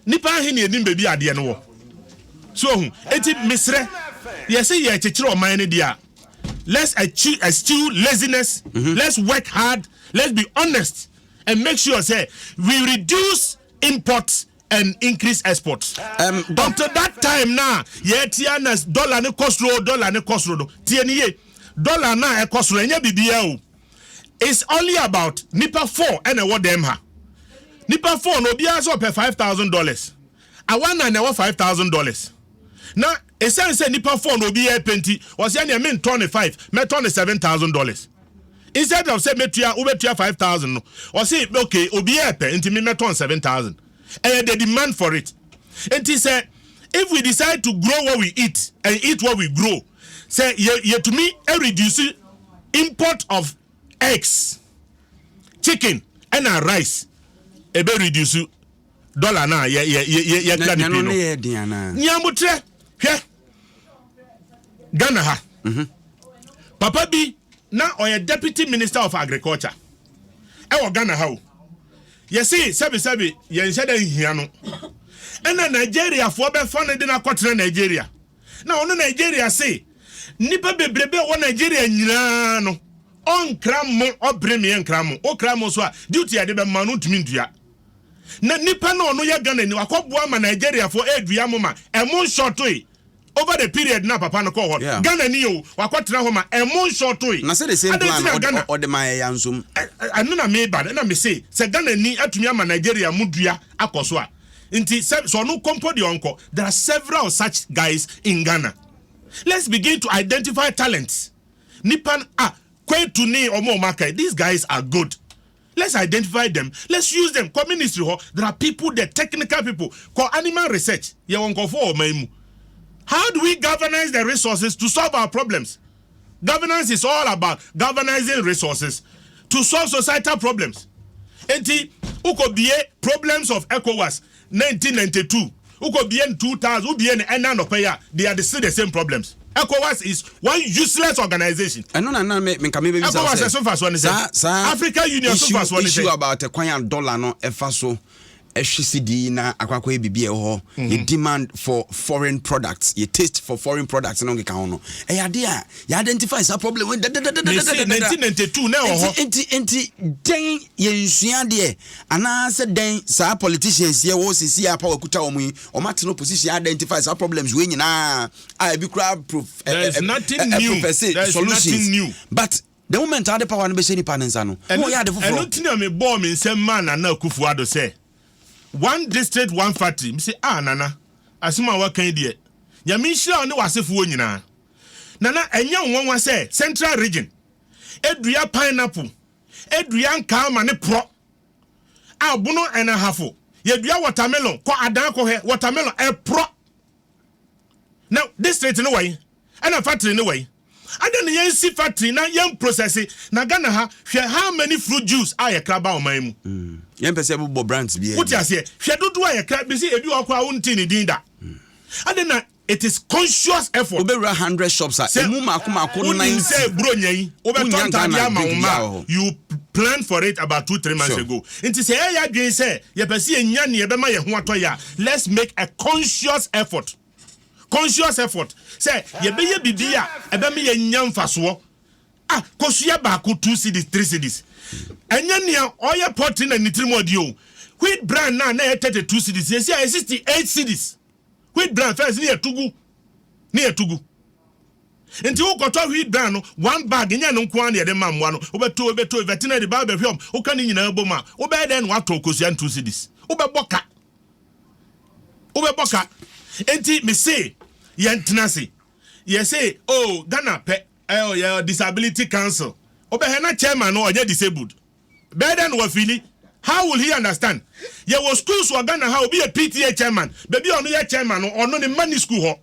Nipa ahe na enim baabi adeɛ no wɔ? So ohu. Enti mesrɛ, yɛse yɛrekyekyere ɔman no deɛ a, let's eschew laziness, let's work hard, let's be honest and make sure say we reduce imports and increase exports. Until that time na yɛtia na dollar ne kɔ soro, dollar ne kɔ soro no. Tie ni ye. Dollar na ɛkɔ soro ɛnyɛ biribiara o. It's only about nipa 4 ɛna ɛwɔ dɛm ha. Nipa 4 no obiara sɛ ɔpɛ $5,000. Awa na na ɛwɔ $5,000. Na ɛsiane sɛ nipa 4 no obiara pɛ nti, ɔsɛ ɛnea mentɔn ne 5, mɛtɔn ne $7,000. Instead of sɛ metua wobɛtua 5,000 no, ɔse okay obiara pɛ nti me mɛtɔn 7,000. Ɛyɛ the demand for it. Nti sɛ if we decide to grow what we eat and eat what we grow, sɛ yɛtumi reduce import of eggs, chicken ɛna rice, ebe reduce dollar na yɛ yɛ yɛ yɛ kra ne pii no. Nyamutrɛ hwɛ Ghana ha. Papa bi na ɔyɛ deputy minister of agriculture ɛwɔ Ghana ha o. Yɛse sɛbesɛbe yɛnhyɛ da nhia no. Ɛna Nigeriafoɔ bɛfa no de no akɔtena Nigeria. Na ɔno Nigeria se nnipa bebrebe a ɛwɔ Nigeria nyinaa no ɔnkra mo, ɔbere meɛ nkra mo. Wokra mo nso a duty a yɛde bɛma no ntumi ntua. Na nipa no a ɔno yɛ Ghanani wakɔboa ma Nigeriafoɔ ɛredua mo ma ɛmo nshɔtoe. Over the period na papa no kɔɔ hɔ no, Yeah. Ghana ni o, wakɔtena hɔ ma ɛmo nshɔtoe. Na sɛ the same Adɛn plan nti na ɔde Ghana ɔde ma yɛ ya nso. Ɛno na meba no, ɛna mese sɛ Ghana ni atumi ama Nigeria mo dua akɔ so a, nti sɛ sɛ ɔno kɔ mpo deɛ ɔnkɔ. There are several such guys in Ghana. Let's begin to identify talents. Nipa no ah, Kwetu ne ɔmo a ɔmo aka yi, these guys are good. Let's identify them, let's use them. Kɔ ministry hɔ, there are people there, technical people. Kɔ animal research, yɛwɔ nkurɔfoɔ wɔ ɔman yi mu. How do we galvanize the resources to solve our problems? Governance is all about galvanizing resources to solve societal problems. Enti, wokɔ bie problems of ECOWAS 1992, wokɔ bie no 2000, wobie no ɛna anɔpa yi a, they are the still the same problems. ECOWAS is one useless organization. Ɛno na na me nka me bɛbisa ECOWAS ɛso mfasoɔ ne sɛ saa saa Africa Union so issue mfasoɔ ne issue sɛ about kwan a dollar no ɛfa so ɛhwe sidi na akɔ akɔyɛ biribi a ɛwɔ hɔ yɛ demand for foreign products, yɛ taste for foreign products no nkeka ho no, ɛyɛ adeɛ a yɛ identify saa problem wei Mese dadadadadadada. 1992 na ɛwɔ hɔ. Nti nti dɛn yɛnsua deɛ anaasɛ dɛn saa politicians yɛ wɔ sisi a power kuta wɔn yi, wɔn atena opposition identify saa problems wei nyinaa a ebi kura prof There is nothing new. profess There is solutions nothing new. But the moment ade power no bɛhyɛ nipa ne nsa no, Ɛno wɔn yɛ ade ɛno foforɔ. nti na mebɔɔ me nsɛm maa Nana Akufo Addo sɛ one district one factory. Mese ah Nana, asɛm a waka yi deɛ, Nyame nhyira wo ne w'asefoɔ nyinaa. Nana, ɛnyɛ wo nwanwa sɛ Central Region dua pineapple, dua nkaa ma ne porɔ a Bono and Ahafo yɛdua watermelon, kɔ Adan kɔhwɛ watermelon ɛporɔ. Na district no wɔ yi ɛna factory no wɔ yi. Adɛn na yɛnsi factory na yɛn process na Ghana ha? Hwɛ how many fruit juice a yɛkra ba ɔman mu. Yɛn pɛ sɛ ɛbobɔ brands bi. Wote aseɛ? Hwɛ dodoɔ a yɛkra bisi, ebi wɔ hɔ koraa wonte ne din da. Adɛn na it is conscious effort. Wobɛwura 100 shops a, Sɛ emu mako mako wonim 90 sɛ buronya yi wobɛtɔ Wonya ntade Ghana ama wo drink ma biara wɔ hɔ. You plan for it about 2-3 months ago. Nti sɛ yɛyɛ adwene sɛ yɛpɛ sɛ yɛnya nea ɛbɛma yɛn ho atɔ yɛ a, let's make a conscious effort, conscious effort sɛ yɛbɛyɛ biribi a ɛbɛma yɛnya mfasoɔ. Ah, kosua baako 2 cedis, 3 cedis, ɛnyɛ nea ɔyɛ pɔtri na ne tirim ɔdi o. Wheat bran na yɛ 32 cedis, yɛsi a yɛ 68 cedis. Wheat bran first ne yɛ tugu ne yɛ tugu, nti wokɔtɔ wheat bran no one bag, nyɛ no nko ara na yɛde ma mmoa no. Wobɛtɔ, wobɛtɔ veterinary ba bɛhwɛ ɔm, woka ne nyinaa bom a, wobɛyɛ dɛn na woatɔ kosua no 2 cedis? Wobɛbɔ ka, wobɛbɔ ka. Nti mese yɛntena ase, yɛse oh Ghana pɛ ɛyɛ yɛ disability council, wobɛhɛ na chairman no ɔnyɛ disabled, bɛyɛ dɛn na wafili? How will he understand? Yɛwɔ schools wɔ Ghana ha, obi yɛ PTA chairman, baabi a ɔno yɛ chairman no, ɔno ne mma ni school hɔ,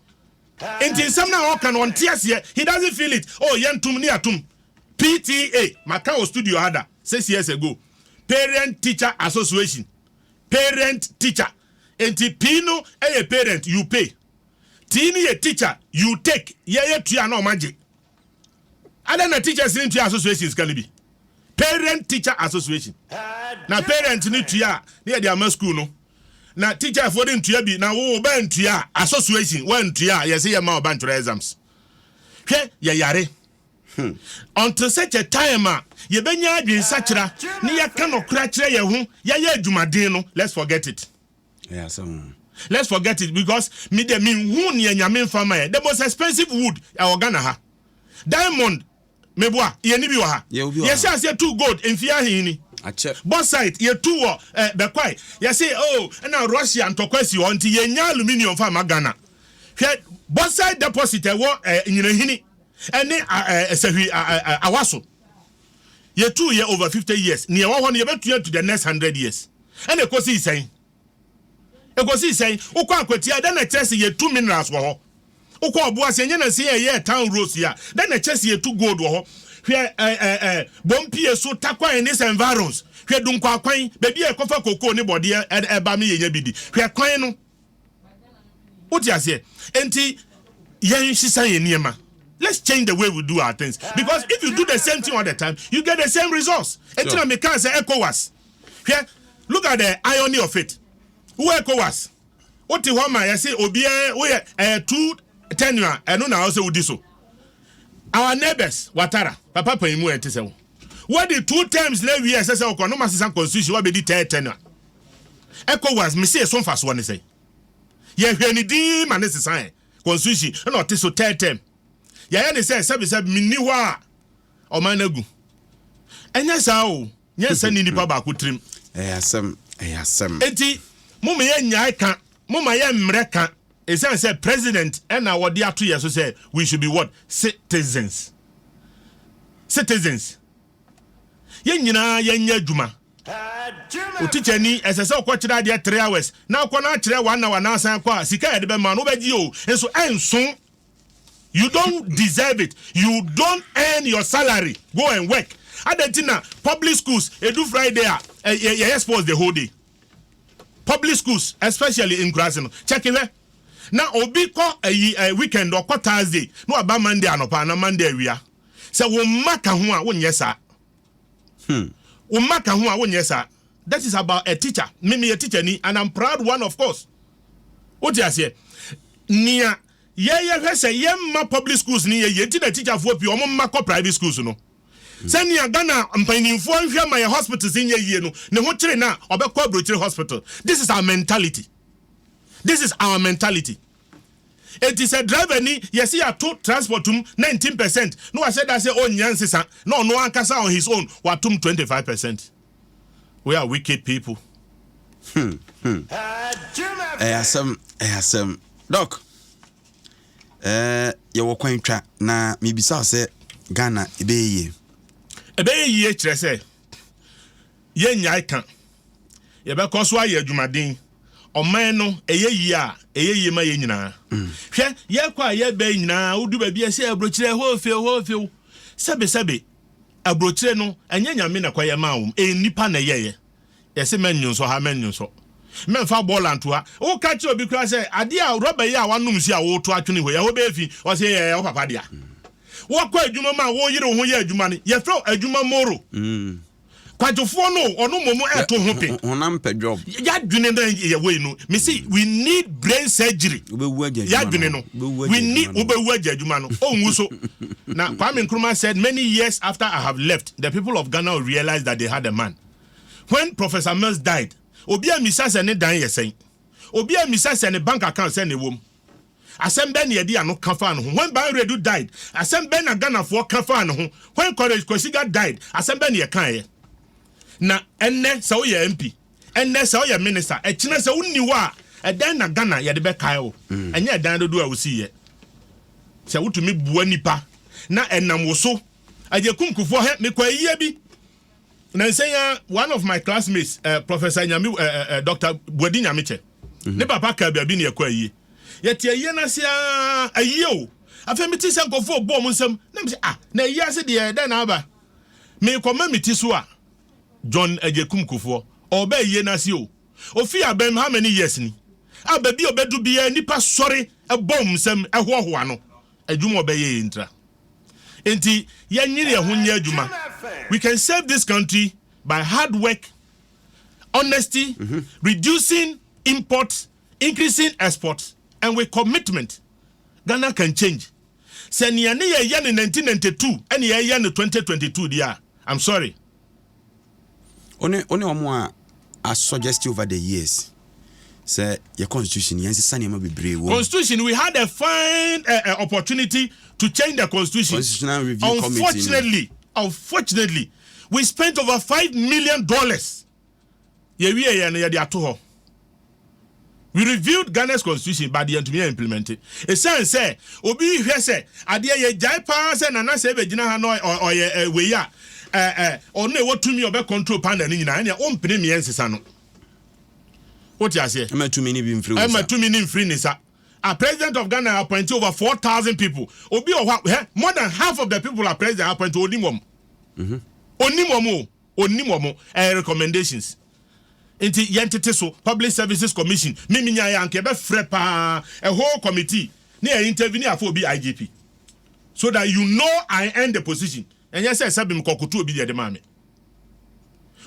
nti nsɛm no a ɔka no ɔnte aseɛ, he doesn't feel it. Oh, yɛntom ne atom PTA maka wɔ studio ha da 6 years ago, Parent Teacher Association, parent teacher. Nti P no yɛ parent, you pay. T no yɛ teacher, you take. Yɛyɛ tua na ɔma gye. Adɛn na teachers ne ntua association sika no bi? Parent Teacher Association na parent no tua a ne yɛde ama school no, na teacherfoɔ de ntua bi na wo ba ntua a, association wantua a, yɛsɛ yɛma ɔba ntwerɛ exams. Hwɛ, yɛyare until such a time a yɛbɛnya adwensakyera ne yɛka nɔkora kyerɛ yɛn ho, yɛyɛ adwumaden no, let's forget it. Ɛyɛ asɛm. Let's forget it, because me de me hu nea Nyame nfa ma yɛ. The most expensive wood ɛwɔ Ghana ha, diamond, meboa, yɛni bi wɔ ha? Yɛwɔ bi wɔ ha. Yɛhyɛ aseɛ tu gold mfie ahene Akyɛ. Bauxite yɛtu wɔ Bɛkwae. Yɛse oh, ɛna Russia ntɔkwa si hɔ nti yɛnya aluminium fa ma Ghana. Hwɛ bauxite deposit ɛwɔ Nyinahini ɛne Sahwi awa so, yɛtu yɛ over 50 years. Nea ɛwɔ hɔ no yɛbɛtua to the next 100 years. Ɛna ɛkɔsii sɛn? Ɛkɔsii sɛn? Wokɔ Akwatia, dɛn na ɛkyerɛ sɛ yɛtu minerals wɔ hɔ? Wokɔ Ɔboase, ɛnyɛ na sɛ yɛyɛ town roads yi a, dɛn na ɛkyerɛ sɛ yɛtu gold wɔ hɔ? Hwɛ ɛ ɛ ɛ Bompie so, Takwan ne sɛ environs. Hwɛ Dunkwa kwan, baabi a ɛkɔfa kokoo ne bɔdeɛ ɛba me yɛnya bi di. Hwɛ kwan no, wote aseɛ? Nti yɛn hyehyɛ yɛn nneɛma. Let's change the way we do our things, because if you do the same thing all the time, you get the same results. Eti na meka sɛ ECOWAS, hwɛ. Look at the irony of it. Wo ECOWAS, wote hɔ ma yɛse obiara woyɛ ɛyɛ two tenure, ɛno na ɔsɛ wodi so. Our neighbors, Watara, papa panyin mu ɛnte sɛ wo. Wɔde two terms na awie, ɛsɛ sɛ wokɔ no ma sesa constitution, wabɛdi third tenure. ECOWAS, mese ɛso mfasoɔ ne sɛ yɛhwɛ ne din ma ne sesa ɛ constitution, ɛna ɔte so third term. Yɛyɛ ne sɛ sɛbisɛ menni hɔ a, ɔman no agu. Ɛnyɛ saa o, nyɛ sɛ ne nipa baako tirim. Ɛyɛ asɛm, ɛyɛ asɛm. Enti moma yɛ nyae ka, moma yɛ mmerɛ ka, ɛsiane sɛ president ɛna wɔde ato yɛ so sɛ we should be what? Citizens. Citizens, yɛn nyinaa yɛnyɛ adwuma. O teacher ni, ɛsɛ sɛ ɔkɔkyerɛ adeɛ 3 hours na ɔkɔ no akyerɛ one hour na asan kɔ a, sika yɛde bɛma no, wobɛgye o, nso ɛnso you don't deserve it. You don't earn your salary. Go and work. Adanti na public schools, edu Friday a, yɛyɛ sports the whole day. Public schools, especially nkuraase no, check hwɛ na obi kɔ ɛyi weekend, ɔkɔ Thursday na waba Monday anɔpa na Monday awia. Sɛ wɔn mma ka ho a, wonyɛ saa. Wɔn mma ka ho a, wonyɛ saa. That is about a teacher. Me me yɛ teacher ni and I'm proud one, of course. Wote aseɛ? Nea yɛyɛ hwɛ sɛ yɛmma public schools ni yɛ yie nti na teacherfoɔ pii ɔmo mma kɔ private schools no. Sɛnea Ghana mpanimfoɔ nhwɛ ma yɛ hospitals nyɛ yie no, ne ho kyere na ɔbɛkɔ aburokyire hospital. This is our mentality, this is our mentality. Eti sɛ driver ni yɛsi yɛato transport mu 19% na wahyɛ da sɛ ɔnya nsesa na ɔno ankasa on his own watom 25%. We are wicked people. Ɛyɛ asɛm, ɛyɛ asɛm, Doc. Yɛwɔ kwan twa na mebisa wo sɛ Ghana ɛbɛyɛ yie? Ɛbɛyɛ yie kyerɛ sɛ yɛnnyae ka, yɛbɛkɔ so ayɛ adwumaden. Ɔman no ɛyɛ yie a, ɛyɛ yie ma yɛn nyinaa. Hwɛ, yɛkɔ a yɛbɛ nyinaa, wodu baabi a sɛ aburokyerɛ hɔ fie hɔ fie, sɛbesɛbe aburokyerɛ no, ɛnyɛ Nyame na kɔyɛ maa wɔm, ɛyɛ nipa na ɛyɛyɛ. Yɛsɛ mɛnwo ha, mɛnwo nsɔ, mɛmfa bɔɔla nto ha. Woka kyerɛ obi koraa sɛ adeɛ a rɔba yi a wanom nsuo a woto atwene hɔ, yɛhɔ bɛyɛ fi, ɔsɛ yɛ wo papa dea. Wɔkɔ adwuma mu a, woyere wo ho yɛ adwuma no, yɛfrɛ wo adwuma moro. Kwadwofoɔ no, ɔno mmom ɛto ho pe. Honam pɛ job. Yɛadwene no yɛ wei no, mese we need brain surgery. Wobɛwu agya adwuma. Yɛadwene no, we need, wobɛwu agya adwuma no, ɔnwu so. Na Kwame Nkrumah said, "Many years after I have left, the people of Ghana will realize that they had a man." When Professor Mills died, obi a misa sɛ ne dan yɛ sɛn, obi a misa sɛ ne bank account sɛ ne wɔm, asɛm bɛn na yɛde ano ka fa ne ho? When Baah Wiredu died, asɛm bɛn na Ghanafoɔ ka fa ne ho? When Courage Kwesiga died, asɛm bɛn na yɛkaeɛ? Na ɛnɛ sɛ woyɛ MP, ɛnɛ sɛ woyɛ minister, ɛkyinɛ sɛ wonni hɔ a, ɛdɛn na Ghana yɛde bɛkae wo? Ɛnyɛ ɛdan dodoɔ a wosii yɛ. Sɛ wotumi bua nipa na ɛnam wo so Agyekum Kufuor hɛ, mekɔ ayie bi na nsɛn ya, one of my classmates, Professor Nyame, Dr Buadi Nyamekyɛ, ne papa kaa baabi ne yɛkɔ ayie. Yɛte ayie no ase aa, ayie o. Afei mete sɛ nkɔfoɔ bɔ ɔmo nsɛm na mesɛ, "Ah, na ayie ase deɛ, dɛn na aba?" Mekɔma me ti so a, John Agyekum Kufuor ɔbɛ ayie no ase o. Ofi abɛn how many years ni a, baabi a ɔbɛdu biara nipa sɔre ɛbɔ ɔmo nsɛm ɛhoahoa no. Adwuma ɔbɛyɛ yɛ ntra nti yɛnyere yɛn ho nyɛ adwuma. We can save this country by hard work, honesty, reducing imports, increasing exports, and with commitment, Ghana can change. Sɛ nea ne yɛyɛ no 1992 ɛne yɛyɛ no 2022 deɛ a, I'm sorry. One ɔmo a a suggest over the years sɛ yɛ constitution, yɛnsesa nneɛma bebree wɔ mu. Constitution, we had a fine opportunity to change the constitution. Constitutional Review Committee no. Unfortunately, we spent over $5 million. Yɛwie yɛ no, yɛde ato hɔ. We reviewed Ghana's constitution, but yɛntumi yɛ implement it. Ɛsiane sɛ obi hwɛ sɛ adeɛ yɛ gyae paa sɛ Nana sɛ ɛbɛgyina ha na ɔyɛ wei a ɔno ɛwɔ tumi a ɔbɛ control panda no nyinaa, ɛnea ɔmpene mmiɛ nsesa no. Wote aseɛ? Ɛma tumi ne bi mfiri wo ɛma nsa. Tumi ne mfiri ne nsa. A president of Ghana appointed over 4,000 people. Obi wɔ hɔ a, hɛ, more than half of the people a president appointed, onim wɔn. Onim wɔn o, onim wɔn. Ɛyɛ recommendations nti yɛn tete so Public Services Commission, mímí nya yɛ anka yɛbɛfrɛ paa a whole committee ne yɛ interview ne afɔ obi IGP so that you know I earn the position. Ɛnyɛ sɛ sɛbi mi kɔkoto obi deɛ de maa mi.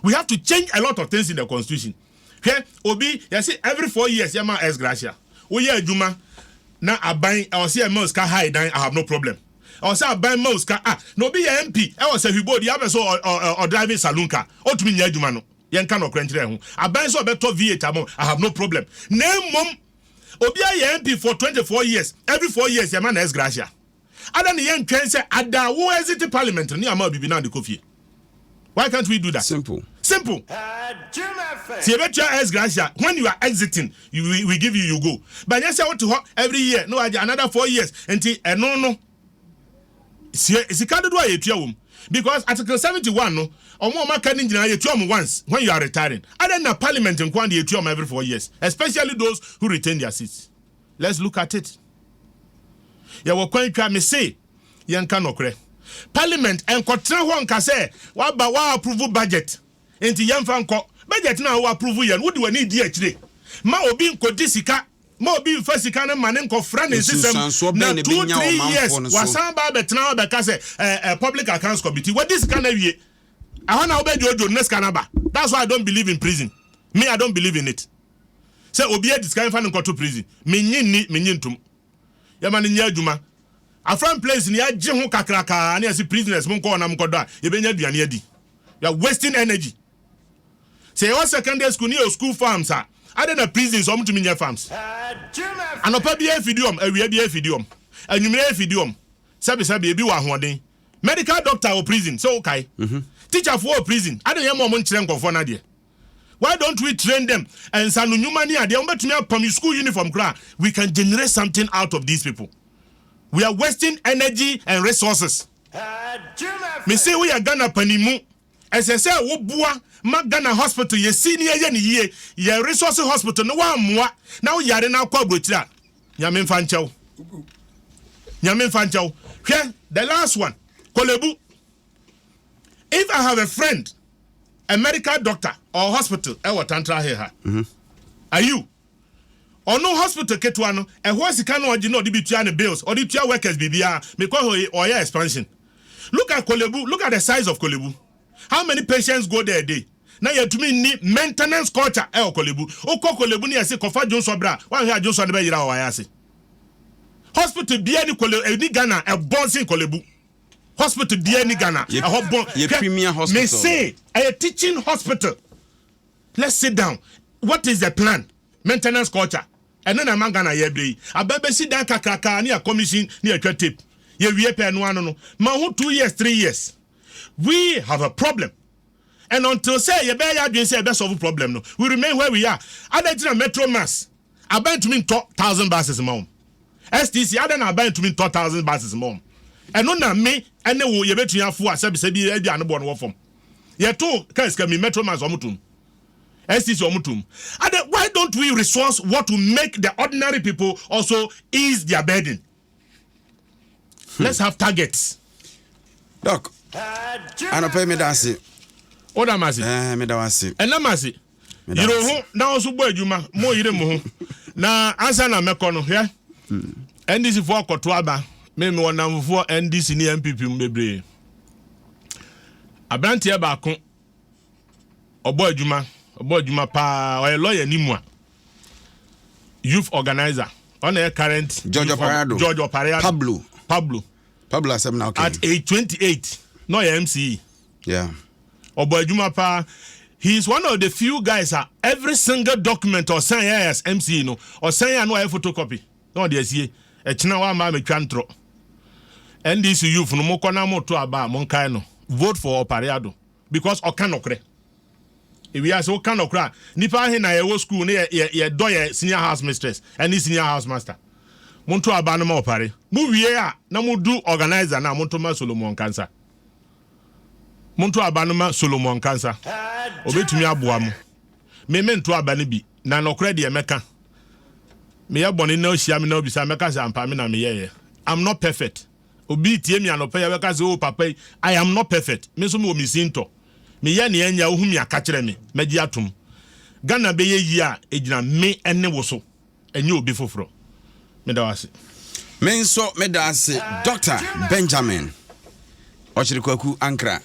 We have to change a lot of things in the constitution. Hwɛ, obi yɛsi every 4 years yɛ ma ex gratia. Woyɛ adwuma na aban ɛwɔ sɛ yɛ ma sika high dan, I have no problem. Ɛwɔ sɛ aban ma sika. Ah, na obi yɛ MP ɛwɔ sɛ hwibodi abɛ so ɔdrive saloon car, ɔtumi nyɛ adwuma no. Yɛnka nɔkorɛ nkyerɛ ho. Aban sɛ ɔbɛtɔ V8 ama, I have no problem. Na mmom obi ayɛ MP for 24 years, every 4 years yɛ ma na ex gratia ada ne yɛn twɛn sɛ ada wo exit parliament ne ama bibi na de kɔ fie. Why can't we do that? Simple. Simple. Si ebetua ex gratia when you are exiting, we give you, you go. But yɛn sɛ wote hɔ every year no wagye another 4 years, nti ɛno no sika dodoɔ a yɛtua wɔm, because Article 71 no, ɔmo a ɔmo aka ne nyinaa yɛtua ɔmo once when you are retiring. Adan na parliament nko de yɛtua ɔmo every 4 years, especially those who retain their seats? Let's look at it. Yɛwɔ kwan twa me se yɛnka nɔkorɛ. Parliament nkɔtena hɔ nka sɛ waba wa approve budget nti yɛmfa nkɔ. Budget na wo approve yɛ no, wode w'ani di akyire ma obi nkɔdi sika, ma obi nfa sika no ma ne nkɔfra ne Nsunsuansoɔ nsesɛm bɛn na na two ɛbɛnya three ɔmanfoɔ years no so? wasan ba abɛtena hɔ bɛka sɛ ɛ ɛ Public Accounts Committee wadi sika no awie. Ɛhɔ na wobɛdwoodwo ne sika no aba. That's why I don't believe in prison. Me, I don't believe in it sɛ obi adi sika nfa ne nkɔto prison. Menyi nni, menyi ntom. Yɛma no nyɛ adwuma. Afram Place ni yɛagye ho kakrakaa ne yɛse prisoners mo nkɔ ɔnam nkɔdɔ a yɛbɛnya aduane adi. You are wasting energy. Sɛ yɛwɔ secondary school ne yɛ school farms a, ade na prisons ɔmo tumi nyɛ farms. Anɔpa bi afidi ɔm, awia bi afidi ɔm, anwummerɛ afidi ɔm. Sɛbisɛbi, ebi wɔ ahoɔden. Medical doctor wɔ prison sɛ wokae, teacherfoɔ wɔ prison. Ade yɛ ma ɔmo nkyerɛ nkɔfoɔ no adeɛ. Why don't we train them nsano nnwuma ne adeɛ? Wɔbɛtumi apam school uniform koraa. We can generate something out of these people. We are wasting energy and resources. Me se woyɛ Ghana panimu, ɛsɛ sɛ woboa ma Ghana hospital yɛsi ne yɛyɛ ne yie. Yɛ resource hospital ne woammoa na woyare no akɔ aburokyiri a, Nyame mfa nkyɛw, Nyame mfa nkyɛw. Hwɛ, the last one, Korle Bu. If I have a friend, a medical doctor or hospital ɛwɔ Tantra Hill ha, ayiw ɔno hospital ketewa no, ɛhɔ sika no ɔgye na ɔde bi tua ne bills, ɔde tua workers, biribiara. Mekɔ hɔ, ɔyɛ expansion. Look at Korle Bu. Look at the size of Korle Bu. How many patients go there a day? Na yɛtumi ni maintenance culture ɛwɔ Korle Bu. Wokɔ Korle Bu ne yɛse kɔfa dwonsɔ berɛ a woahwɛ a dwonsɔ no bɛyera wɔ wayɛ ase. Hospital bia ni Korle ɛni Ghana ɛbɔn sen Korle Bu. Hospital bia ni Ghana ɛhɔ bɔn. Yɛ premier hospital. Me se ɛyɛ teaching hospital. Let's sit down. What is the plan? Maintenance culture ɛno na ɛma Ghana yɛ bere yi. Aba bɛsi dan kakraka ne yɛ commission ne yɛtwa tape, yɛwie pɛ no ano no ma ho 2 years, 3 years. We have a problem, and until sɛ yɛbɛyɛ yɛ adwene sɛ yɛbɛ solve problem no, we remain where we are. Adan gyina Metro Mass, aban tumi ntɔ 1,000 buses ma wɔn. STC, adan na aban tumi ntɔ 1,000 buses ma wɔn. Ɛno na me ɛne wo yɛbɛtumi afo a sɛbisɛbi ɛbi ano bɔ no wɔ fam. Yɛto kaa mi Metro Mass ɔmo tum, STC ɔmo tum. Ade, why don't we resource what will make the ordinary people also ease their burden? Let's have targets. Doc, anɔpɛ meda ase. Woda m ase. Meda wo ase. Ɛnam ase. Meda yere ase. ho na wo nso bɔ adwuma mo yere mo ho. Na ansa na mɛkɔ no, hwɛ, NDC foɔ akɔto aba. Me wɔ namfofoɔ NDC ne NPP mu bebree. Aberanteɛ baako ɔbɔ adwuma, ɔbɔ adwuma paa, ɔyɛ lawyer ni mu a youth organizer, ɔna yɛ current George youth Opare Addo. George Opare Addo. Pablo. Pablo. Pablo asɛm na okay. At age 28 na ɔyɛ MCE. Ɔbɔ adwuma paa. He is one of the few guys a every single document ɔsan yɛ as MCE no, ɔsan yɛ a na ɔyɛ photocopy na ɔde asie. Ɛkyina wama ametwa ntorɔ. NDC youth no, mokɔ na moto aba a, monkae no, vote for Opare Addo because ɔka nɔkorɛ. Ewiase woka nɔkorɛ a, nipa ahe na yɛwɔ school ne yɛdɔ yɛ senior house mistress ɛne senior house master? Monto aba no ma Ɔpare. Mowie a na modu organizer no a, monto ma Solomon Kansa. Monto aba no ma Solomon Kansa, obɛtumi aboa mo. Me mento aba no bi na nɔkorɛ deɛ mɛka. Meyɛ bɔne na ohyia me na obisa, mɛka sɛ ampa me na meyɛyɛ. I'm not perfect. Obi tie mi anɔpɛ yɛ bɛka sɛ, "Oh, papa yi." I am not perfect. Me nso mewɔ me si ntɔ meyɛ neɛ nya. Wohu mi aka kyerɛ me, mɛgye atom. Ghana bɛyɛ yie a, ɛgyina me ne wo so, ɛnyɛ obi foforɔ. Meda wo ase. Me nso meda ase, Dr Benjamin Ɔkyere Kwaku Ankra.